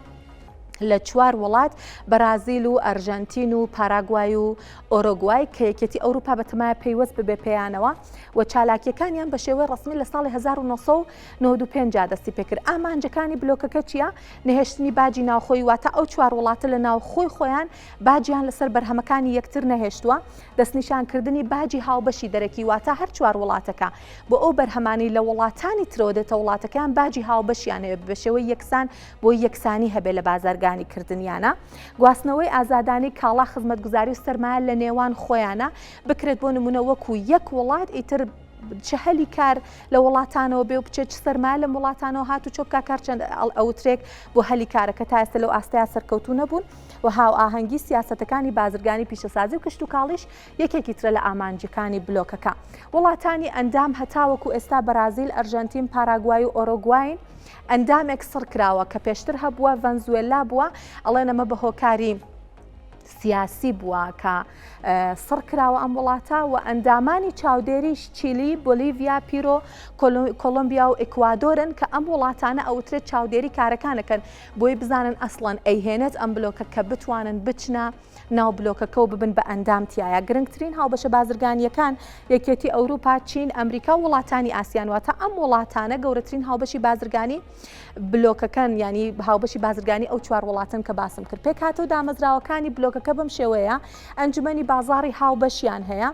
Speaker 1: لە چوار وڵات بەرازیل و ئەرژەنتین و پاراگوای و ئۆرۆگوای کە یەکێتی ئەوروپا بەتەمایە پەیوەست ببێ پێیانەوە و چالاکیەکانیان بە شێوەی ڕەسمی لە ساڵی 1995 دەستی پێکرد ئامانجەکانی بلۆکەکە چییە؟ نەهێشتنی باجی ناوخۆی واتە ئەو چوار وڵاتە لە ناوخۆی خۆیان باجیان لەسەر بەرهەمەکانی یەکتر نەهێشتووە دەستنیشانکردنی باجی هاوبەشی دەرەکی واتە هەر چوار وڵاتەکە بۆ ئەو بەرهەمانەی لە وڵاتانی ترەوە دێتە وڵاتەکەیان باجی هاوبەشیان هەیە بە شێوەی یەکسان بۆ یەکسانی هەبێ لە بازرگانی کردنیانە گواستنەوەی ئازادانەی کاڵا خزمەتگوزاری و سەرمایە لە نێوان خۆیانە بکرێت بۆ نمونە وەکو یەک وڵات ئیتر چ هەلی کار لە وڵاتانەوە بێ و بچێت چ سەرمایە لەم وڵاتانەوە هات و چۆ بکا کار چەند ئەوترێک بۆ هەلی کارەکە تا ئێستا لەو ئاستەیا سەرکەوتوو نەبوون و هاوئاهەنگی سیاسەتەکانی بازرگانی پیشەسازی و کشتوکاڵیش یەکێکی ترە لە ئامانجەکانی بلۆکەکە. وڵاتانی ئەندام هەتاوەکو ئێستا بەرازیل، ئەرژەنتین، پاراگوای و ئۆرۆگواین، ئەندامێک سڕکراوە کە پێشتر هەبووە ڤەنزوێلا بووە، ئەڵێن ئەمە بە هۆکاری سیاسی بووە کە سڕ کراوە ئەم وڵاتە و ئەندامانی چاودێریش چیلی، بۆلیڤیا، پیرۆ، کۆلۆمبیا و ئیکوادۆرن کە ئەم وڵاتانە ئەوترێت چاودێری کارەکانەکەن بۆی بزانن ئەسڵەن ئەیهێنێت ئەم بلۆکە کە بتوانن بچنە ناو بلۆکەکە و ببن بە ئەندام تیایا. گرنگترین هاوبەشە بازرگانییەکان یەکێتی ئەوروپا، چین، ئەمریکا و وڵاتانی ئاسیان واتە ئەم وڵاتانە گەورەترین هاوبەشی بازرگانی بلۆکەکەن یانی هاوبەشی بازرگانی ئەو چوار وڵاتەن کە باسم کرد. پێکهاتە و دامەزراوەکانی بلۆکەکە بەم شێوەیە، ئەنجومەنی بازاڕی هاوبەشیان هەیە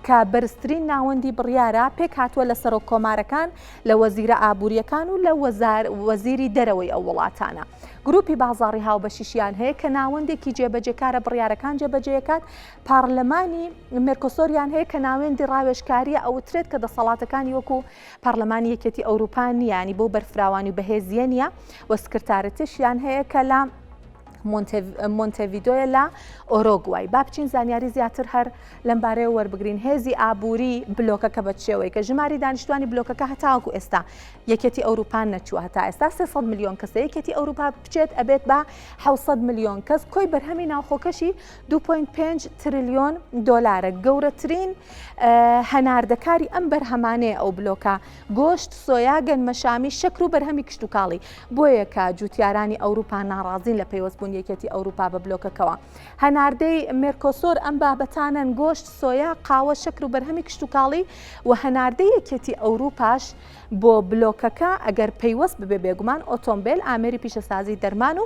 Speaker 1: کە بەرزترین ناوەندی بڕیارە، پێکهاتووە لە سەرۆک کۆمارەکان، لە وەزیرە ئابوورییەکان و لە وەزیری دەرەوەی ئەو وڵاتانە. گروپی بازاڕی هاوبەشیشیان هەیە کە ناوەندێکی جێبەجێکارە بڕیارەکان جێبەجێکات، پارلەمانی مێرکۆسۆریان هەیە کە ناوەندی ڕاوێژکارییە ئەوترێت کە دەسەڵاتەکانی وەکو پارلەمانی یەکێتی ئەوروپا نییە ینی بەو بەرفراوانی و بەهێزییە نییە و سکرتارەتیشیان هەیە کە لە مۆنتێڤیدۆیە لە ئۆرۆگوای. با بچین زانیاری زیاتر هەر لەم بارەیەوە وەربگرین. هێزی ئابووری بلۆکەکە بە چ شێوەیەکە؟ ژماری دانیشتوانی بلۆکەکە هەتاوەکو ئێستا یەکێتی ئەوروپا نەچووە هەتا ئێستا 300 ملیۆن کەسە یەکێتی ئەوروپا بچێت ئەبێت بە 700 ملیۆن کەس کۆی بەرهەمی ناوخۆکەشی 2.5 تریلیۆن دۆلارە گەورەترین هەناردەکاری ئەم بەرهەمانەیە ئەو بلۆکە گۆشت، سۆیا، گەنمەشامی، شەکر و بەرهەمی کشتوکاڵی. بۆیە کە جوتیارانی ئەوروپا ناڕازین لە پەیوەستبوونی یەکێتی ئەوروپا بە بلۆکەکەوە. هەناردەی مێرکۆسۆر ئەم بابەتانەن، گۆشت، سۆیا، قاوە، شەکر و بەرهەمی کشتوکاڵی و هەناردەی یەکێتی ئەوروپاش بۆ بلۆکەکە ئەگەر پەیوەست ببێ بێگومان ئۆتۆمبێل، ئامێری پیشەسازی، دەرمان و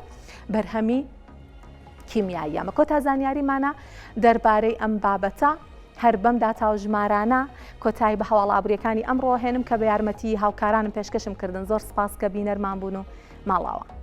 Speaker 1: بەرهەمی کیمیایی. ئەمە کۆتا زانیاریمانە دەربارەی ئەم بابەتە. هەر بەم داتا و ژمارانە کۆتایی بە هەواڵە ئابووریەکانی ئەمڕۆ هێنم کە بە یارمەتی هاوکارانم پێشکەشم کردن. زۆر سپاس کە بینەرمان بوون و ماڵاوا.